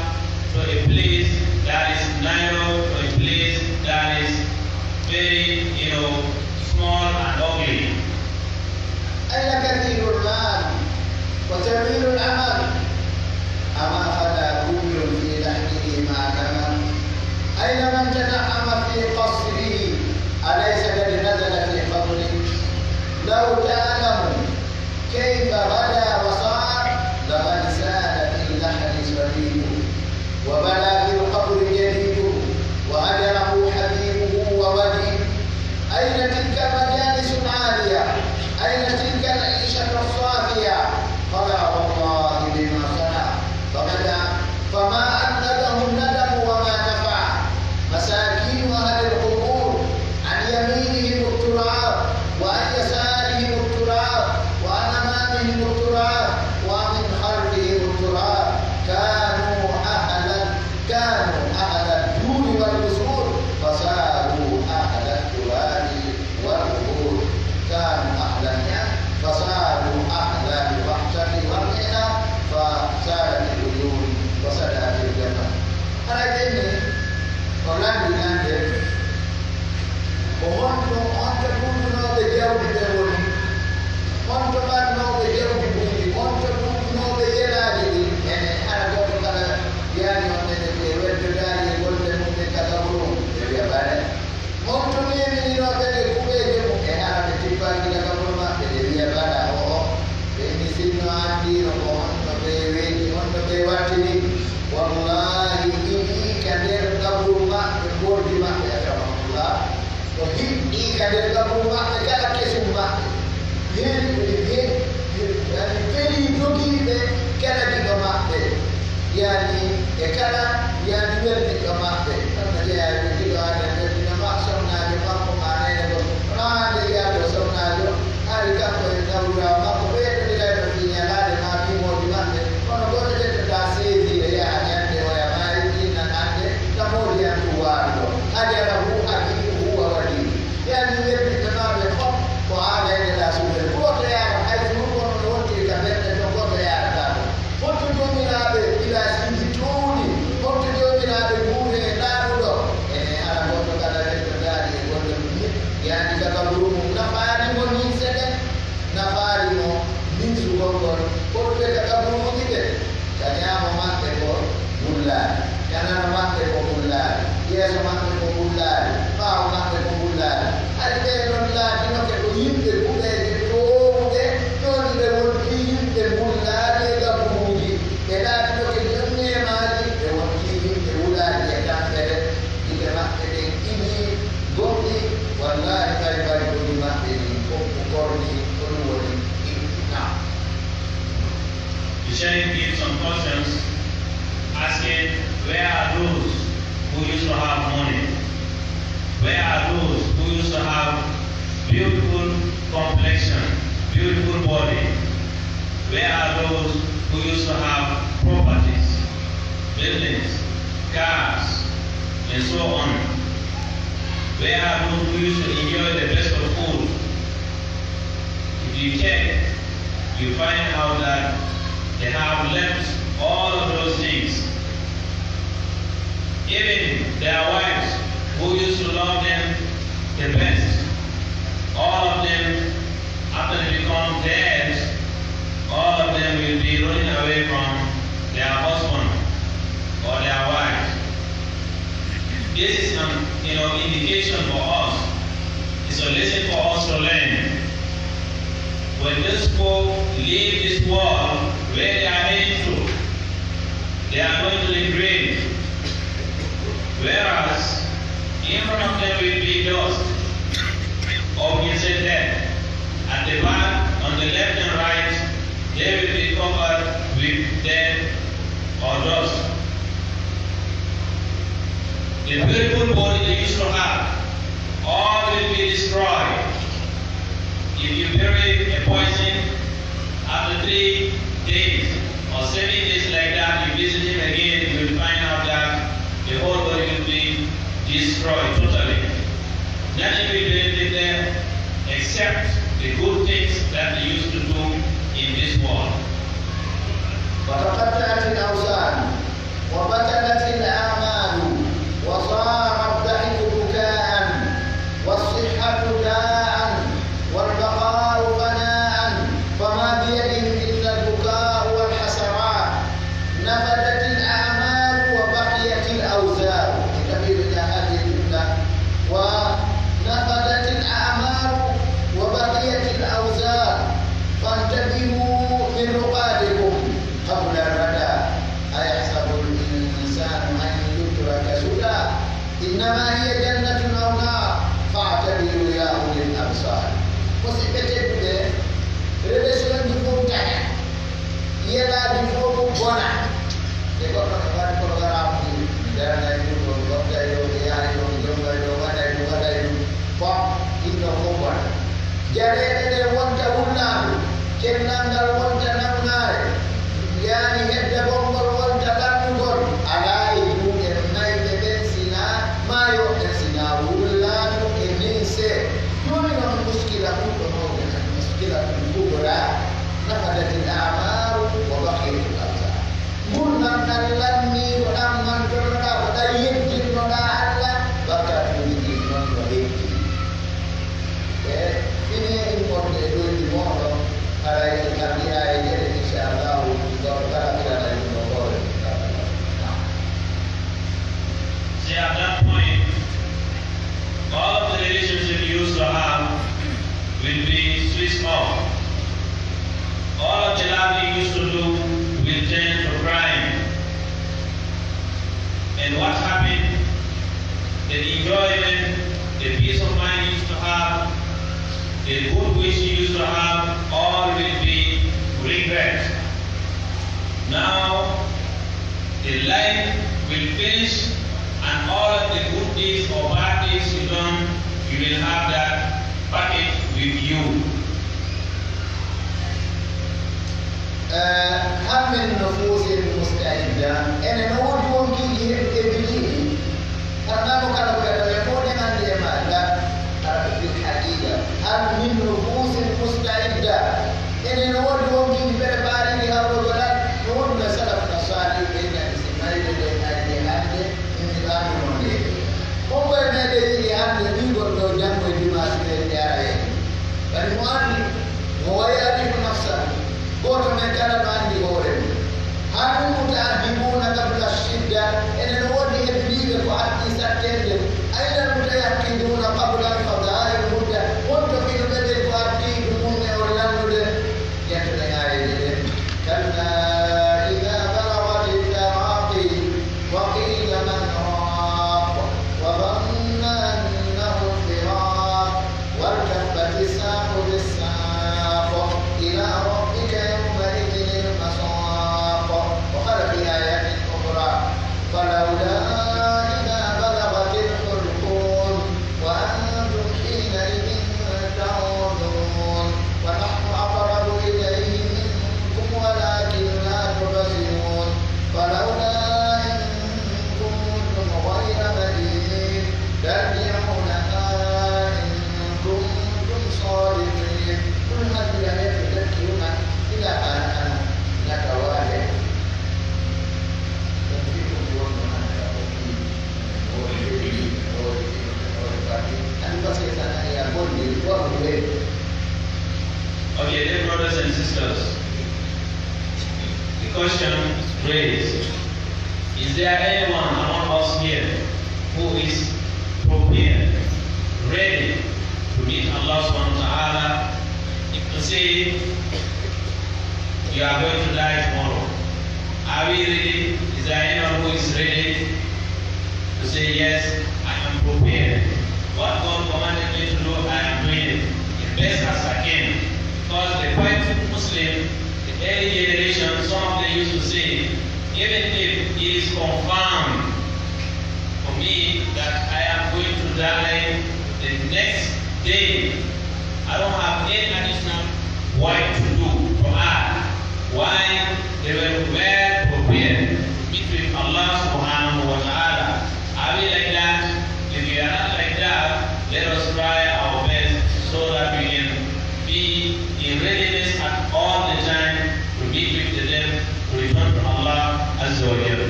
to a place that is narrow, to a place that is very, you know, small and ugly. أين كثير المال وطويل الأمل؟ أما خلا كل في لحده ما كمل؟ أين من تنعم في قصره أليس قد نزل في قبره؟ لو تعلم كيف غدا وصار، لقد ساد في اللحد صديقه، وبدا في القبر جديده، وهجره حبيبه ووديده. Yani weldiɗɗo maɓɓe, ɗon no jeyaa e weldiɗɗo Aadama, weldiɗɗo ma-, sonnaajo makko, maa neene gom. Hono hande yi'aa ɗoo sonnaajo, hari kanko e zawjiraawo makko, ɓe yeddodirayno fii ñalaade maa fii moodi maɓɓe. Kono gooto ƴettotaa seedi e yaha ñande oya maayi, innan hande, ka moodi an ɗum waawi ɗoo. Hajarahu abiibuhu wa waliihi. Yani weldiɓɓe maa ɓen fof ko haa gayneɗaa suuɗere. Gooto yaaran, hay so ɗum kono no wontiri ka ɓernde ton, gooto yaarataa ɗon. Holto joomiraaɓe pilaasiiji toowɗi? Holto joomiraaɓe nguure e laaɓuɗo? Enen hara goɗɗo kala weltotaali e golle mum ni, yaani ka kaburu mum, nafaali mo ninse ɗen, nafaali mo ninsugol ngol. Ko ɗume ka kaburuuji ɓen? Ka ñaamo maɓɓe ko bullaali, ka nano maɓɓe ko bullaali, yeeso maɓɓe ko bullaali, ɓaawo maɓɓe ko bullaali. Hari ɓee non laatinoke ko yimɓe buɓeeje toowuɓe, jooni ɓe wonkii yimɓe bullaali e kaburuuji. Ɓe laatinoke ñonneemaaji, ɓe wonkii yimɓe wulaaji e tampere. Gite maɓɓe ɗen ilii, gomɗii, wallaahi, ɓay barigoji maɓɓe ɗin fof ko korni, ko ɗum woni iqtinaa. The Shaykh gives some cautions, asking, where are those who used to have money? Where are those who used to have beautiful complexion, beautiful body? Where are those who used to have properties, buildings, cars, and so on? Where are those who used to enjoy the best of food? If you check, you find out that they have left all of those things. Even their wives, who used to love them the best, all of them, after they become dead, all of them will be running away from their husband or their wife. This is an, you know, indication for us. It's a lesson for us to learn. When these folk leave this world, where they are heading to, they are going to the grave. Whereas, in front of them will be dust, or we can say death. At the back, on the left and right, they will be covered with death or dust. The beautiful body they used to have, all will be destroyed. If you bury a person, after three days or seven days like that, you visit him again, you will find out that the whole body will be destroyed totally. Nothing will benefit them except the good things that they used to do in this world. وتقطعت الأوزان وبطلت الأعمال وصار الضحك بكاء والصحة داء والبقاء فناء فما بيدهم إلا البكاء والحسرات. نفدت الأعمال وبقيت الأوزار. انتبهوا إلى هذه الجملة. ونفدت الأعمال وبقيت الأوزار. فانتبهوا من رقادكم قبل الردى. أيحسب الإنسان أن يترك سدى. إنما هي جنة أو نار فاعتبروا يا أولي الأبصار. Musidɓe tedduɓe, relationji fof taƴa, yelaaji fof bona. E goɗɗo no waɗi programme ji, mi darnay ɗum, ɗo mi hokkay ɗo, mi yahay ɗo, mi jonnay ɗo, mi waɗay ɗum, waɗay ɗum. Bon, ɗin ɗon fof bona. Jareeɗe ɗen wonta wullaandu, cellal ngal wonta nawnaare, yaani heddagol ngol wonta lanndugol, alaa e juuɗe mayɓe ɓen sinaa maayo, ɓen sinaa wullaandu e ninse. Jooni non muskila ɓurɗo mawde kan, muskilatul kubra, nafadatil a'maru wa baqiyatul awzar. Ngurndan ɗan lannii ko ɗan mantornoɗaa, ko ɗan yettinnoɗaa Alla, bakkatuuji ɗin non no heddii. E fini immorde e ɗoyɗi mooɗon, haray en ardiraa e geɗe, inchallahu, goto kala firana en ɗo hoore. See, at that point, all of the relationship you used to have will be switched off. All of the love you used to do will turn to crying. And what happened? The enjoyment, the peace of mind you used to have, the good wish you used to have, all will be regret. Now, the life will finish, and all of the good deeds or bad deeds you done, you will have that package with you. Eh, hal min nufusin musta'idda? Ene no woodi wonkiiji heɓi-, heɓidiiɗi? Hara naa ko kala ko heɗo e fof nen anndi e maa, la, hara ko bil haqiqa. Hal min nufusin musta'idda? Ene no woodi wonkiiji préparé ɗi hawrugol an? No woodi no salafuna saalih ɓe nani si mayde nden ari e hannde, min mi ɗaanduno nde. Hombo e meɗen yiɗi hannde ɓiygol ɗo janngo e dimanche ɓe nde ara en? Bari mo anndi, mo wa ya'rifu nafsahu. Gooto men kala no anndi hoore mum. Hal min muta'ahhibuuna qabla shidda, enen no woodi heɓidiiɓe ko artii saɗteende? Ayna mutayaqqiduna qabla inqidaa'i mudda, honto finuɓe ɓen ko artii dumunne on lannude? Ƴettoɗen aayeeje ɗen. Kalla idaa balagatil taraaqi, wa qiila man raaq, wa zanna annahu al-firaaq. والتفت الساق بالساق إلى ربك يومئذ المساق. وقال في آية أخرى: فلولا إذا بلغت الحلقوم وأنتم حينئذ تنظرون. ونحن أقرب إليه منكم ولكن لا تبصرون. فلولا إن كنتم غير مدينين ترجعونها إن كنتم صادقين. قل هل يهلك تذكرون إذا ما نحن نتوالى. Okay, dear brothers and sisters, the question raised, is there anyone among us here who is prepared, ready to meet Allah subhanahu wa ta'ala? If to say you are going to die tomorrow, are we ready? Is there anyone who is ready to say, "Yes, I am prepared. What God commanded me to do, I am doing it the best as I can." Because the pious Muslim, the early generation, some of them used to say, "Even if it is confirmed for me that I am going to die the next day, I don't have any additional work to do, to add." Why? They were well prepared to meet with Allah subhanahu wa ta'ala. Are we like that? If we are not like that, let us try our best so that we can be in readiness at all the time to meet with the death, to return to Allah Azza wa Jalla.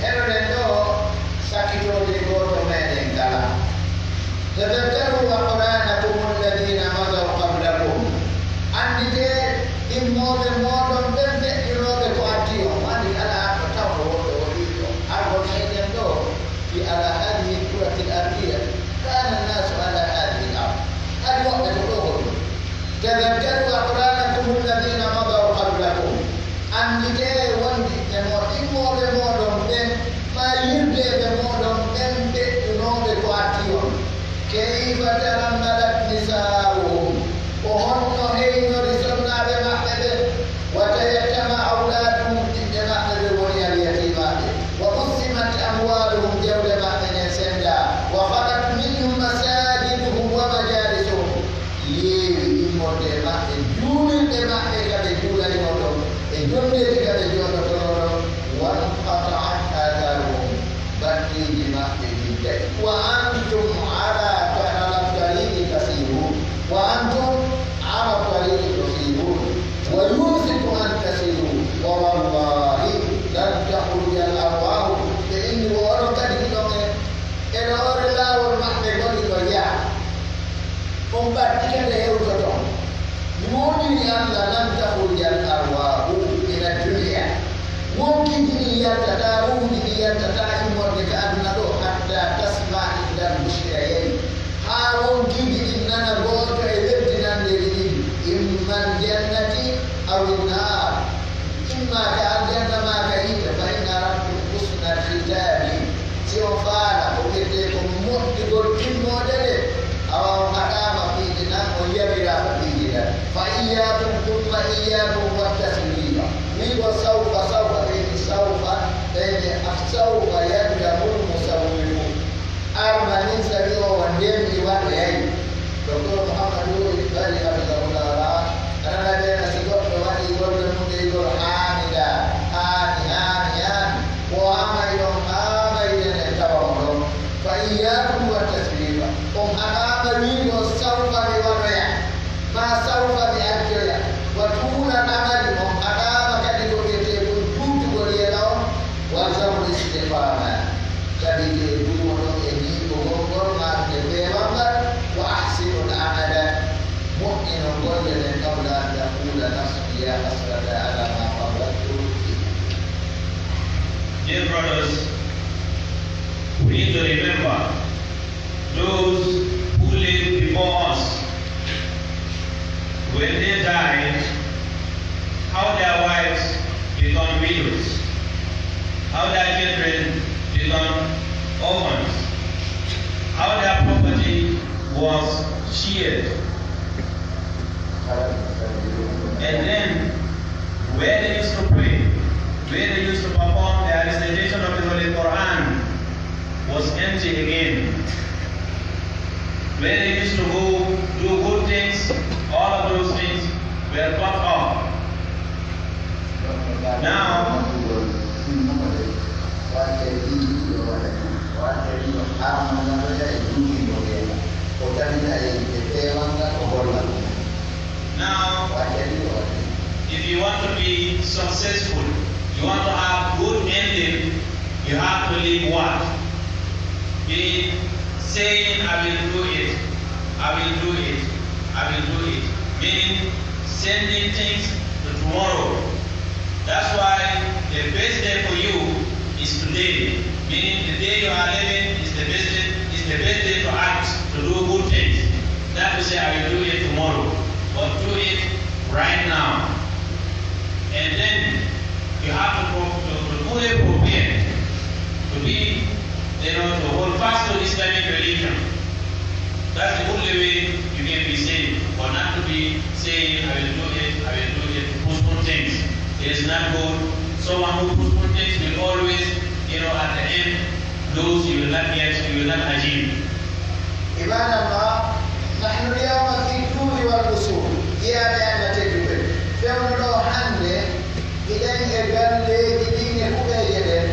Heɗoɗen ɗo sakkitoode gooto meɗen kala. Tadhakkaru aqranakum alladhina madaw qablakum. Annditee immooɓe mooɗon ɓen feƴƴunooɓe ko addi on. Mo anndi kala arɗo taw ko woɓɓe waɗii ɗo. Argo meɗen ɗo, fi ala hadhihi alkurati alardiya, kana annasu ala hadhihi alard. Hari woɓɓe ko ɗo woni. Tadhakkaru aqranakum alladhina madaw qablakum. Annditee wondiɓɓe mo immooɓe mooɗon ɓen, maa yirdeeɓe mooɗon ɓen feƴƴunooɓe ko addi on. Kayfa tarammalat nisaa'uhum. Ko honno heynori sonnaaɓe maɓɓe ɓen? Wa tayattama awlaaduhum, ɓiɓɓe maɓɓe ɓe woni alyatimaaɓe. Wa qussimat amwaaluhum, jawle maɓɓe ɗen senndaa. Wa khalat minhum masajiduhum wa majalisuhum. Yeewi immorde e maɓɓe, juulirɗe maɓɓe ka ɓe juulayno ɗon, e jonndeeji ka ɓe jooɗotono ɗon. Wa inqata'at atharuhum. Batteeji maɓɓe ɗin tawi. Wa antum ala, ala tariqi tasirun. Wa antum ala tariqi tasirun. Wa yusiku an tasiru. Wa wallahi lan takhruja al arwahu. Ɓe inni wo onon kadi hiɗon e, e no ore laawol maɓɓe ngoni no yaa. On ɓattike nde hewtoton. Mi woodini Alla lan takhruja al arwahu min ad dunya. Wonkiiji ɗin yaltataa, ruuhuuji ɗin yaltataa immorde ka aduna ɗoo, hatta tasma ihdal bushrayayn. Haa wonkiiji ɗin nana gooto e weddinandeeji ɗiɗi, imma al jannati aw an naar. Imma ka aljanna maa ka yiite, fa in aradtum husna al khitami. Si on faala ko wi'etee ko moƴƴugol timmoode nde, awa on haɗaama piiji ɗan, on yamiraama piiji ɗan. Fa iyyaakum, thumma iyyaakum wat taswifa. Wi'ugol sawfa, sawfa, ɓe inni sawfa, ɓe inni Sabi o wa ndemɗi waɗoyay. Docteur Mouhamadou Bari hafidahullah, aɗa anndi si goɗɗo waɗi golle mum ɗe igol haani ga, haani, haani, haani. Ko haamay ɗon, haamay ɗen e tawa mo ɗon. Fa iyyaakum wa taswiifa. On haɗaama wi'ugo sawfa mi waɗoya. Maa sawfa mi accoya, wa tuulal amali, on haɗaama kadi ko wi'etee kon juutugol yela on, walzamul istiqaama, tabitee duumoɗon e ñiiɓugol ngol, maa e peewal ngal, wa ahsinul amala, moƴƴinon golle ɗen, qabla an taquula nafsun yaa hasrata alaa maa farrattu fiihaa. Dear brothers, we need to remember those who lived before us, when they died, how their wives become widows, how their children become orphans, how their property was shared. And then, where they used to pray, where they used to perform their recitation of the Holy Quran, was empty again. Where they used to go do good things, all of those things were cut off. Now, now, if you want to be successful, you want to have good ending, you have to live what? Be saying, "I will do it, I will do it, I will do it." Meaning, sending things to tomorrow. That's why the best day for you is today. Meaning, the day you are living is the best day, is the best day to act, to do good things. Not to say, "I will do it tomorrow," but do it right now. And then you have to, pro- to, to fully prepare to be, you know, to hold fast to Islamic religion. That's the only way you can be saved, but not to be saying, "I will do it, I will do it," to postpone things. It is not good. Someone who postpones things will always, you know, at the end, lose, you will not get, you will not achieve. Ibadallah, nahnu al-yawma fi duri wal qusur. Jiyaaɓe Alla tedduɓe, fewndo ɗoo hannde, hiɗen e galleeji ɗin e kuɓeeje ɗen.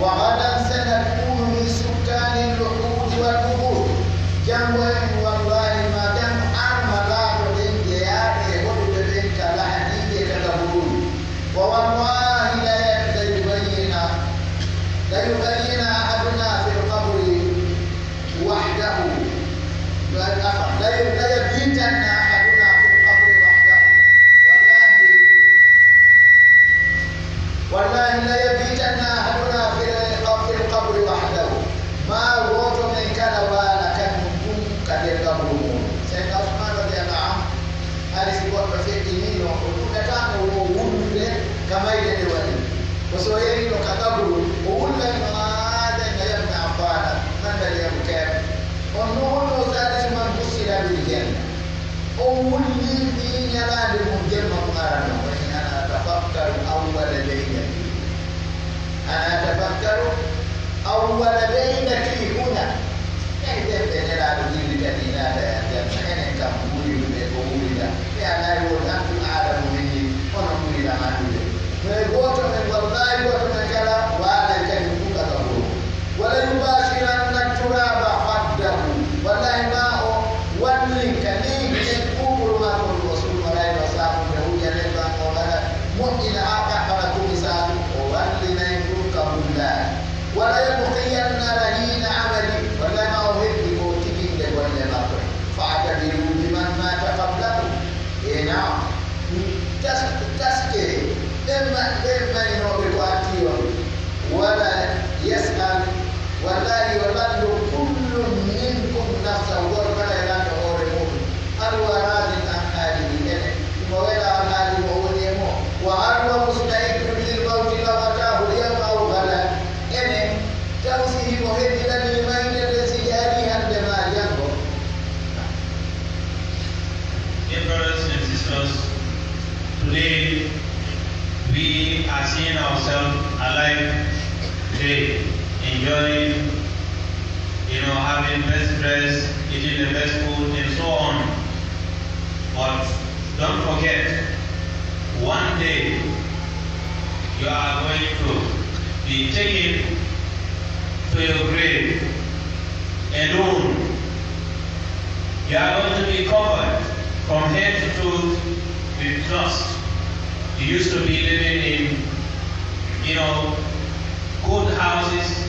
Wa gadan sanakunu min sukkani luhudi wal qubur. Janngo en, wallahi, ma janngo arma laatoɗen jeyaaɓe e hoɗuɓe ɓen ka lahadiije e ka kaburuuji. Wa wallahi la ya-, la yubayyina, la yubayyina ahaduna fil qabri wahdahu. La, la, la yabitanna ahaduna fil qabri wahdahu. Wallahi, wallahi, la yabitanna ahaduna fil, fil qabri wahdahu. Maa gooto men kala waala kañum tun ka nder qabru mun. Seydina Usmaan radiyallahu anhu, hari si goɗɗo feƴƴiniino, o ɗuɗataano wo wullude ka mayde nde waɗi. Ko so o yehino ka qabru, o wullay no aaden na yamna ambaana, nanda liyam keer. On ɗum wonno saalisu man bussira bil janna. dress, eating the best food, and so on. But don't forget, one day you are going to be taken to your grave alone. You are going to be covered from head to toe with dust. You used to be living in, you know, good houses,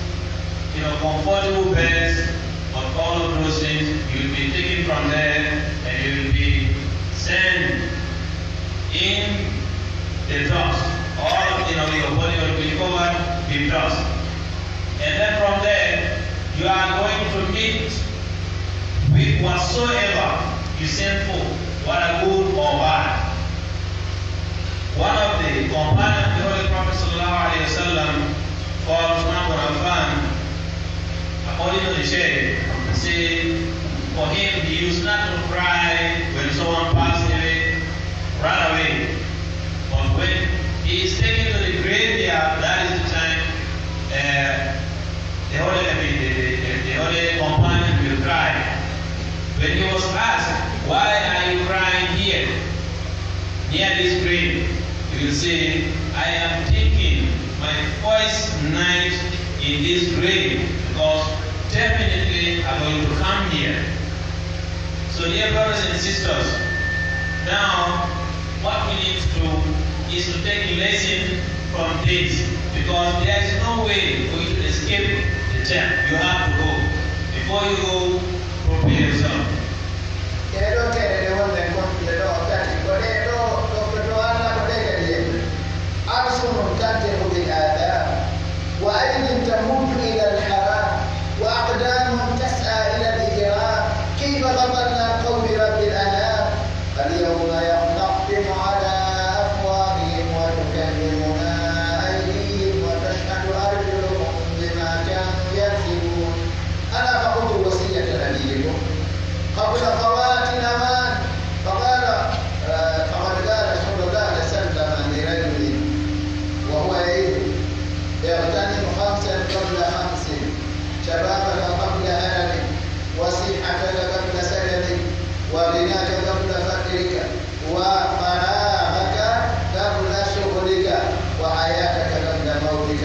you know, comfortable beds, but all of those things, you'll be taken from there and you'll be sent in the dust. All, you know, your body will be covered with dust. And then from there, you are going to meet with whatsoever you send for, whether good or bad. One of the companions of the Holy Prophet sallallahu alaihi wasallam, called Uthman bin Affan, according to the Shaykh, say, for him, he used not to cry when someone passed away, run away. But when he is taken to the graveyard, that is the time, uh, the holy, I mean, the, the, the, the holy companion will cry. When he was asked, "Why are you crying here near this grave?" He will say, "I am thinking my first night in this grave, because definitely I'm going to come here." So, dear brothers and sisters, now what we need to do is to take lesson from this, because there is no way for you to escape the death. You have to go. Before you go, prepare yourself. Ɗee ɗoo teeɗe ɗe wonɗen kontude ɗoo tati, ko ɗee ɗoo ɗoftoto Allah, ko ɗee kadi yimɓe. ألسن تنطق بالآثام، وأيد تمد إلى الحرام، وأقدام تسعى إلى الإجرام. كيف غفلنا عن قول رب الأنام؟ اليوم نختم على أفواههم وتكلمنا أيديهم وتشهد أرجلهم بما كانوا يكسبون. ألا فخذوا وصية نبيكم قبل فوات أوانه. فقال، آه، فقد قال صلى الله عليه وسلم لرجل وهو يعظه: اغتنم خمسا قبل خمس، شبابك قبل هرمك، وصحتك قبل سقمك، وغناك قبل فقرك، وفراغك قبل شغلك، وحياتك قبل موتك.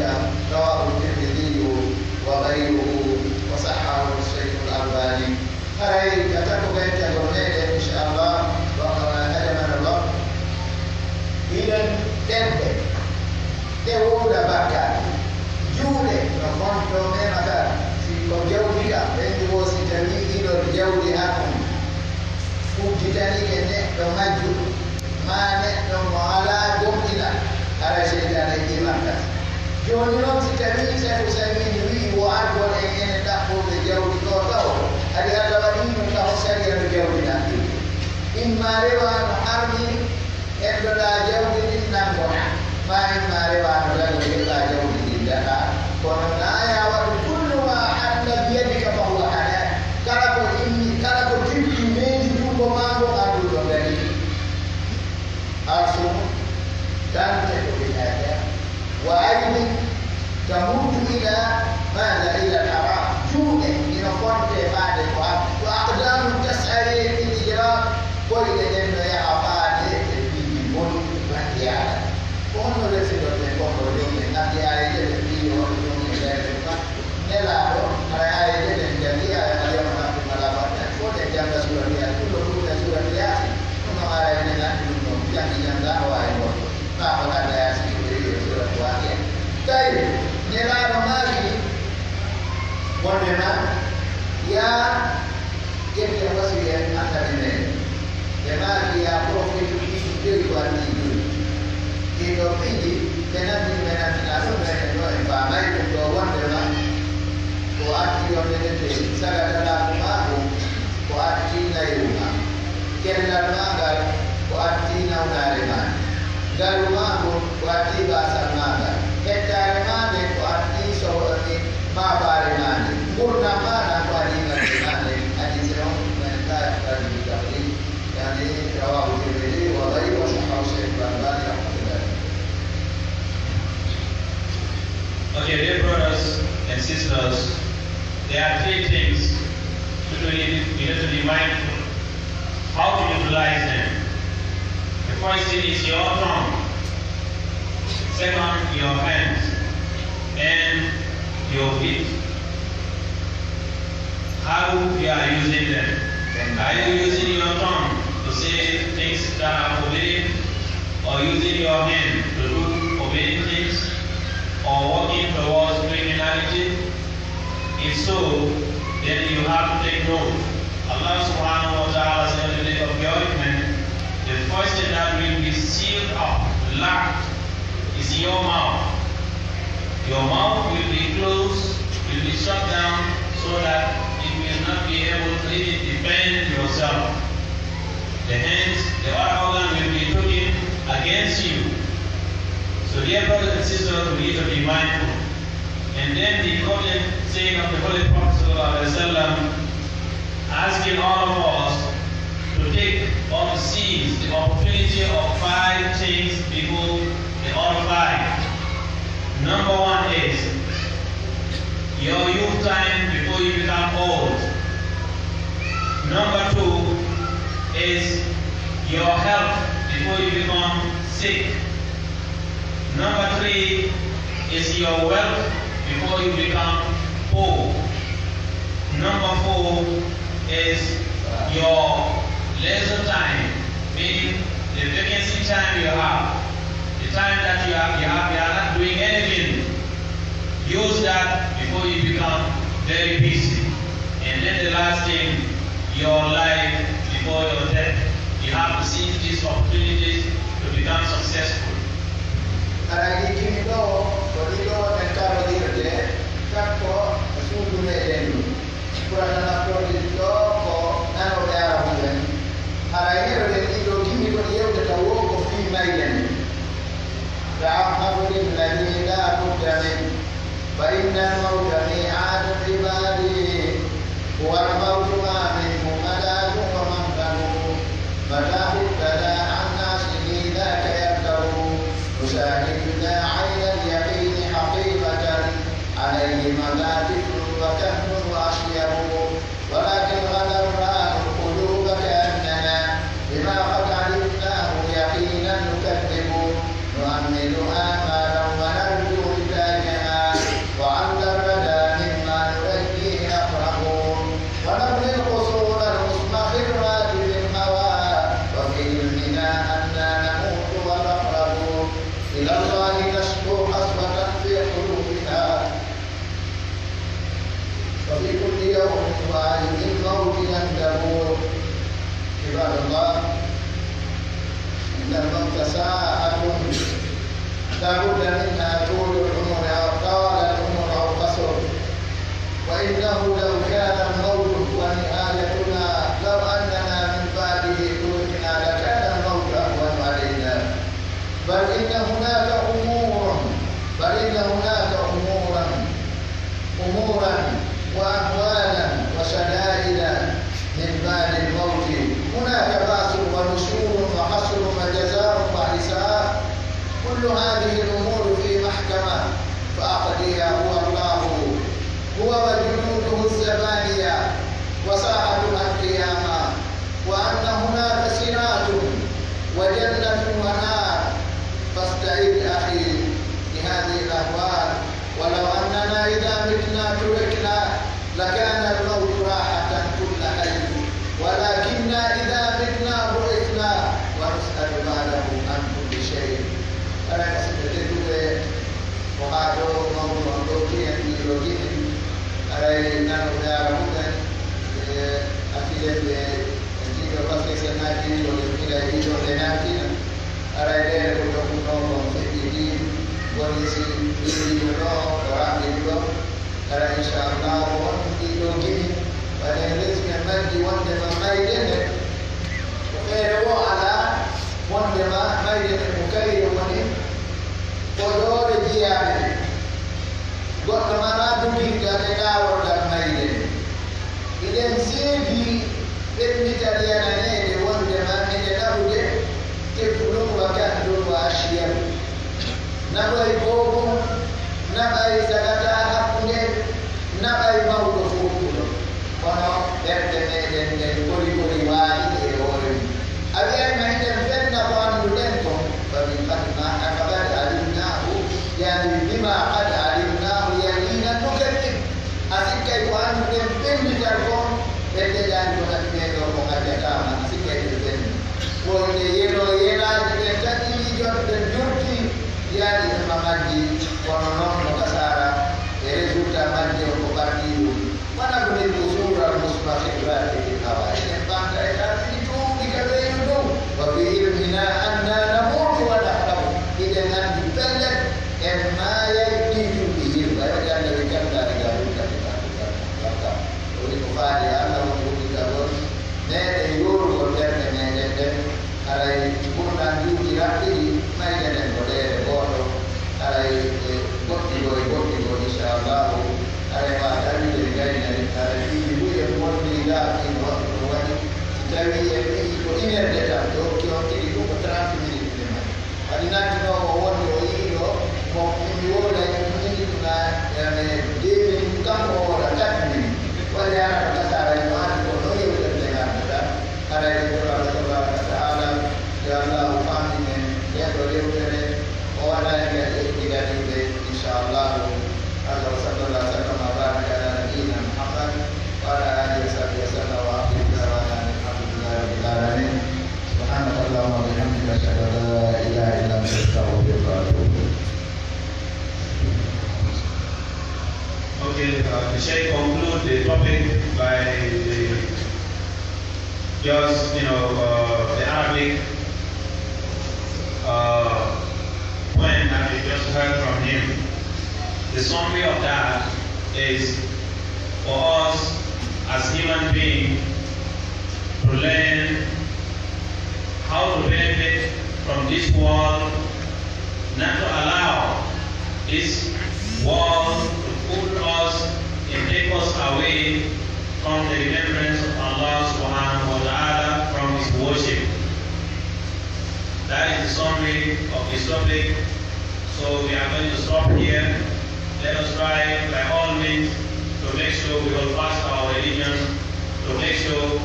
رواه الترمذي وغيره، وصححه الشيخ الألباني. Haray ka takko gaytagol meɗen, inchallah, wa qad hajamanallah. Hiɗen ɗemɗe ɗe wowla bakkaat. Juuɗe no fontoo mema kala. Si ko jawdi ka, ɓen ɗi woo si tawii iɗon jawdi hakkunde, udditanike neɗɗo majjuɗo, maa neɗɗo mo alaa gomɗinal, haray seytaane yiɗi makka. Jooni non, si tawii Seeku Usaymiin wi'i wo argol en enen ɗaɓɓorde jawdi ɗoo taho, hari Alla waɗii no taho sariya no jawdi ɗaɓɓiri. Imma rewa no harmini, endoɗaa jawdi ndin nanngoɗaa, maa imma rewa no taho heɓaa jawdi ndin daɗaa. Kono naa yaa waɗu kullu maa halla biyadika fa huwa halal. Kala ko immi, kala ko jippi leydi junngo maa ngon, anndu ɗon daɗi. ألسن تنطق بالآثام، وأيد تمد إلى ماذا؟ إلى الحرام. Juuɗe ina fonte faade ko haram. وأقدام تسعى في الإجرام. Koyɗe ɗen no yaha faade e piiji bonɗi, bannge Alla. Ko honno welsindoɗen konngol joomum en? Anndi aayeeje ɗen fii hono joomum en gayɗen ma. Nelaaɗo, hara aayeeje ɗen janngi, aaya Maryama nafti mala faɗɗen, fof ɗen jannga suuratu Yaasin, kullo ɗum e suuratu Yaasin. Ɗum no aayeeje ɗen anndi ɗum ɗon, janngi jannga no waawi ngol. Maa ko nannda Yaasin ko ɓe wi'i e suuratu Waaqi'a. Tawi, Nelaaɗo maaki, wonde ma, yaa Ƴetten wasiyee Annabi men. Ɓe maaki, "Yaa Porofeetu, piiji jowi ko addi jowi." Ɗii ɗoo piiji, ɓe nanndi, ɓe nanndinaa ɗum, enen ɗoo en faamaay ɗum ɗoo wonndema ko addi wonde nde tee, sagatalaaku maa ngun, ko addi nayru maa. Cellal maa ngal, ko addi nawnaare maa nde. Ngalu maa ngun, ko addi baasal maa ngal. Hettaare maa nden, ko addi so woni maabaare maa nden. Ngurndan maa ndan, ko addi ngaddi maa nden. Hadiise on, men ɗaɓɓi kadi. يعني رواه الترمذي وغيره وصححه الشيخ الألباني رحمة الله عليه. Okay, dear brothers and sisters, there are three things Mindful how to utilize them. The first thing is your tongue, second, your hands, and your feet. How you are using them? Are you using your tongue to say things that are forbidden, or using your hand to do forbidden things, or working towards criminality? If so, then you have to take note. Allah subhanahu wa ta'ala said on the day of judgment, the first thing that will be sealed up, locked, is your mouth. Your mouth will be closed, will be shut down, so that it will not be able to even defend yourself. The hands, the other organ will be taken against you. So, dear brothers and sisters, we need to be mindful. And then the important saying of the Holy Prophet sallallahu alaihi wasallam, asking all of us to take or to seize the opportunity of five things before the other five. Number one is your youth time before you become old. Number two is your health before you become sick. Number three is your wealth before you become poor. Number four is your leisure time, meaning the vacancy time you have, the time that you have, you have, you are not doing anything. Use that before you become very busy. And then the last thing, your life before your death. You have to seize these opportunities to become successful. Haray ɗii gimi ɗoo, ko ɗii ɗoo men karodirde, takko e suudu meɗen ndu. Ɓurata naftorde ɗoo ko nanooɓe Arabu ɓen. Haray heɗoɗen ɗii ɗoo gimi ko ɗi yewtata woo ko fii mayde nden. Ta'ahhadu lil mawti la budda min, fa innal mawta mi'adul ibadi. هو الموت ما منه ملاذ ومنفذ، متاع ابتدى عن ناصره ذاك يركب، نشاهد ذا عين اليقين حقيقة، عليه مباكث وكهن وأشيب، ولكن غدا الران القلوب كأننا بما قد علمناه يقينا نكذب، نؤمل آمالا ونرجو نتاجها، وعل الردى مما نرجيه أقرب، ونبني القصور المسمى خدمات ذي الهوى، وفي علمنا أنا نموت ونقرب، إلى الله نشكو قسوة في قلوبنا، وفي كل يوم وعين الموت يندب. عباد الله، إن الموت ساعة لا بد منها طول العمر أو طال العمر أو قصر، وإنه لو كان الموت هو نهايتنا، لو أننا من بعده تركنا، لكان الموت أهون علينا. بل إن هناك أمور، بل إن هناك أمورا، أمورا وأهوالا وشدائد من بعد الموت. هناك بعث ونشور وحشر وجزاء وحساب. كل هذه الأمور في محكمة، فأقضيها هو الله، هو وجنوده الزبانية، وساعتها القيامة، وأن هناك صراط وجنة ونار. فاستعد أخي لهذه الأهوال، ولو أننا إذا متنا تركنا لكان الموت راحة كل حي، ولكننا إذا متنا بعثنا ونسأل بعده عن كل شيء. Aɗa sikka tedduɓe, ko haa ɗoo mawɗo on ɗoo kiyan ɗii ɗoo gimi. Aray nano ɓe ara mumen, e hakkile ɓe, e jiiɗo paske se naati, ko ɓe fila e ɗii ɗoo ɓe naatina. Aray ɗeere ko jokkunoo kon feƴƴitii, woni si ɗiɗiiɗo ɗoo, ko raɓɓiɗi ɗoo. Aray, inchallah, ko honɗun ɗii ɗoo gimi? Waɗee lesɗe majji wonndema mayde nde, ko feere woo alaa, wonndema mayde nde ko kayre woni fodoore jiyaaɓe ɓen. Goɗɗo maraa dogirgal e ɗaaworgal mayde nden. Hiɗen seedii ɓenndital yananeede wonndema hiɗen naɓude teflun wa kahlun wa ashiyabu. Naɓay boobun, naɓay sagataa hakkunde, naɓay mawɗo foofuɗo. Kono ɓerɗe meɗen Nden kori kori waaliɓe e hoore mum. A wi'ay ma hiɗen fenna ko annduɗen kon, فبقد ما، فقد علمناه، yani بما قد علمناه يقينا نكذب. A sikkay ko annduɗen pembital kon, ɓe deƴaani ko naɓi ɓee ɗoo kon accataama, a sikkay ɓe fenni. Wonde yeno yenaaji ɓen tan ɗiɗi jonɗen jurti, yani ɓe ma majji, kono non no kasaara e résultat majji on ko ɓaddiiɗum. ونبني القصور المتقطعات في الهواء. Eɗen ɓamta e laabi ɗi tuuɗi ka weeyo dow. وفي علمنا أنا نموت ونحيا. Hiɗen anndi pellet, en maayay ɗii duuɓi hirɓe. Ayo, Alla wi, kallaa, إذا رجت الأرض رجا. Ko woni ko faali e Alla, woni udditagol meɗen yoorugol ɓerɗe meɗen ɗen. Haray ɓurnanɗi ɗi raɓɓiɗi, mayɗen en ko ɗeere gooto, haray e goɗɗi goo, e goɗɗi goo, inchallahu, haray ma tawi ɓe gaynay, haray ɗiɗi buy en wonndi laaɓi no waɗi ɗum waɗi, si tawi en wi'i ko une heure de temps, ɓe hokki on tigi ɗum ko trente minutes de mari. Waɗi nattunoo o wonde o yi'ii ɗo, mo mi wooday minute na, yani, deux minutes, kanko o wooda quatre minutes. Waɗi hara ko tasaara en, haandi ko no yewtere nde ngarduɗaa. Haray ko Allah tabaraka wa ta'ala, yo Allah faandu men e ɗoo yewtere, o waɗa en kadi e ɗiɗaɓiiɓe, inchallahu. Allah wa sallallahu wa sallam wa baraka ala nabiyyina Muhammad wa ala alihi wa sahbihi wa sallam wa akhiru da'wana alhamdulillahi rabbil alamin. سبحانك اللهم وبحمدك أشهد أن لا إله إلا أنت أستغفرك وأتوب إليك. Okay, uh, the Sheikh conclude the topic by the, just, you know, uh, the Arabic, uh, point that we just heard from him. The summary of that is for us as human beings to learn how to benefit from this world, not to allow this world to pull us and take us away from the remembrance of Allah subhanahu wa ta'ala, from His worship. That is the summary of this topic. So we are going to stop here. Let us try by all means to make sure we hold fast our religion, to make sure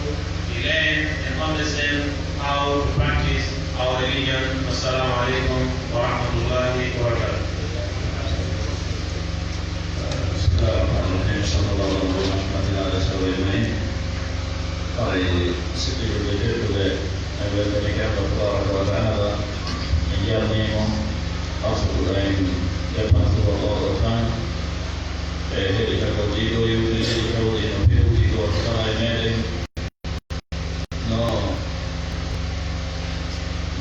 we learn and understand how to practice our religion. Wassalamu alaikum wa rahmatullahi wa barakatuh. بسم الله الرحمن الرحيم. صلى الله على محمد وعلى آله وصحبه أجمعين. Haray sikkude teddude e weltanike Allah tabaraka wa ta'ala, en jarnii mo arsude en depansugol oo ɗoo temps e heɗitagol ɗii ɗoo yewtereeji tawɗi no feewti gooto kala e meɗen. No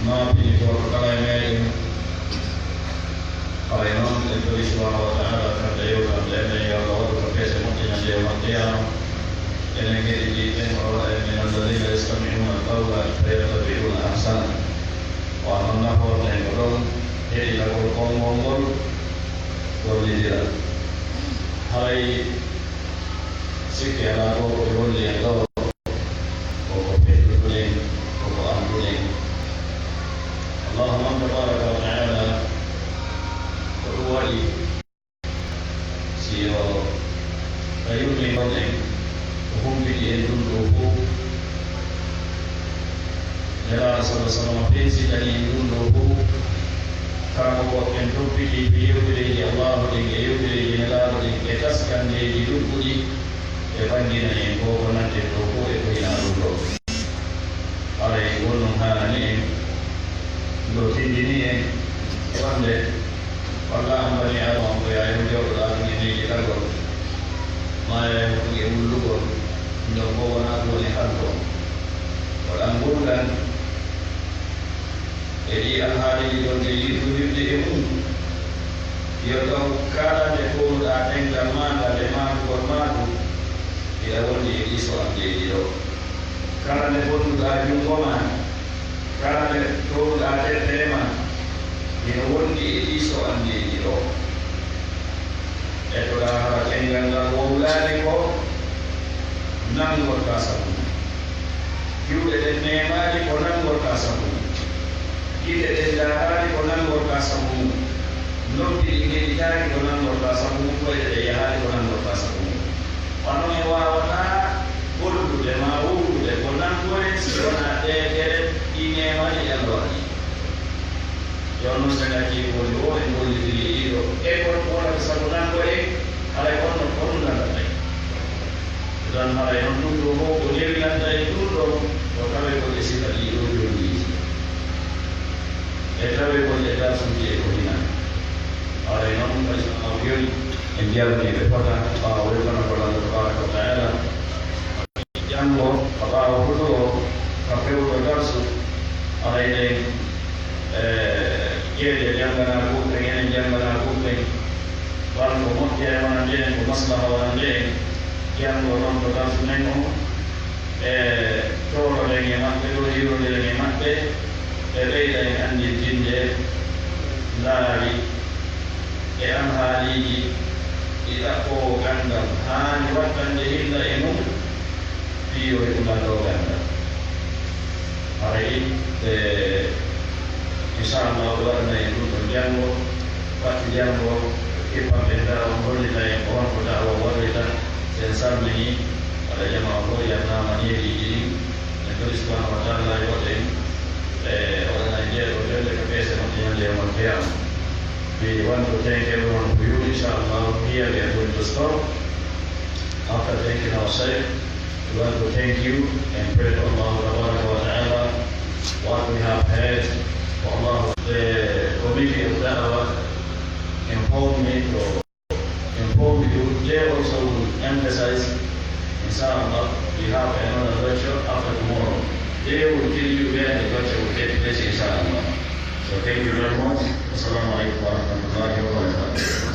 maapini gooto kala e meɗen. Haray non, en tori subhanahu wa ta'ala kamɓe yewtanɓe men, yo Allah waɗu ka peese moƴƴinande yawmal qiyaama. Enen heɗitii ɓen, o waɗa en من الذين يستمعون القول فيتبعون أحسنه. Ko non naforten ko ɗon heɗitagol konngol ngol, gollidira. Haray sikke alaa ko ɓe holli en ɗoo. Ko ko fedduɗen, ko ko annduɗen. Allahu on tabaraka wa ta'ala, ko ɗum waɗi si yo ka yurmee on en, o humpiti en ɗum ɗoo fof. Nelaaɗo sallallaahu alayhi wa sallam feesitani en ɗum ɗoo fof. Kanko ko en toppiti ko yewtereeji Allaahu ɗin e yewtereeji Nelaaɗo ɗin e taskandeeji lugguɗi. Ɓe ɓanngina en ko ko nanɗen ɗoo fof e ko hinaa ɗum ɗoo. Haray won ɗum haalani en, ɗo tindini en wonde walla an bani Aadama ko yaa yo jooɗoɗaa ɗum e miijitagol, maa yaa yo ɗum e wullugol, ndon ko wonaa ɗum woni halko. Waɗan ngurndan e ɗii alhaaliiji ɗon e yiɗude e mum, yo taw kala nde fooluɗaa ɗemngal maa ngal e maandugol maa ngun, hiɗa wondi e ɗii so'andeeji ɗoo. Kala nde bonnuɗaa junngo maa, kala nde tooruɗaa deftere maa, hino wondi e ɗii so'andeeji ɗoo. Etoɗaa hara ɗemngal ngal wowlaali ko nanngorɗaa sabu mum. Juuɗe ɗen meemaali ko nanngorɗaa sabu mum. Gite ɗen ndaaraali ko nanngorɗaa sabu mum. Noppi ɗin heɗitaali ko nanngorɗaa sabu mum. Koyɗe ɗen yahaali ko nanngorɗaa sabu mum. Wano en waawataa gollude maa wowlude Yaa, ko woni woo en gollidiri e ɗiɗo. E kon wonata sabu nango en, haray on no, on no nandata en. Tan haray on ɗum ɗoo fof ko newinanta en ɗum ɗoo, ko tawee ko e sifa ɗii ɗoo jonndiiji. E tawee ko e darsuuji e ko hinaa. Haray non, ko Islaamu yoni, en jarnii ɓe fota, ɓaawo weltanagol Allah tabaaraka wa ta'aala. Janngo, ka ɓaawo huɗo o, ka fewndo darsu, aray ɗen, e, geeƴe jannganaa goɗɗen, enen jannganaa goɗɗen, bal ko moƴƴa e wonande en, ko maslaha wonande en. Janngo non to darsu men on, e, tooɗoɗen e maɓɓe, ɗo hirondiren e maɓɓe, ɓe ɓeyda en anndintinde laawi e alhaaliiji ɗi ɗaɓɓoowo ganndal haani wattande hilla e mum, fii yo heɓu ngal ɗoo ganndal. Haray, e, inchallah, o waɗana en ɗum ɗon janngo, fatti janngo, kippanɗen da'wa, on hollita en ko honko da'wa waɗoyta, si en salminii, haray jamaa on hollitanaama neediiji ɗin, en tori subhanahu wa ta'ala yo waɗ en, e, waɗana en jeeɗo fewndo ka peese moƴƴe ñande yawmal qiyaama. We want to thank everyone for you, inshallah. Here we are going to stop. After thanking our Shaykh, we want to thank you and pray to Allah Tabaraka wa Ta'ala what we have heard. For Allah, the committee of Da'wah informed me to inform you. They also will emphasize, inshallah, we have another lecture after tomorrow. They will tell you where the lecture will take place, inshallah. So thank you very much. Assalamu alaikum wa rahmatullahi wa barakatuh.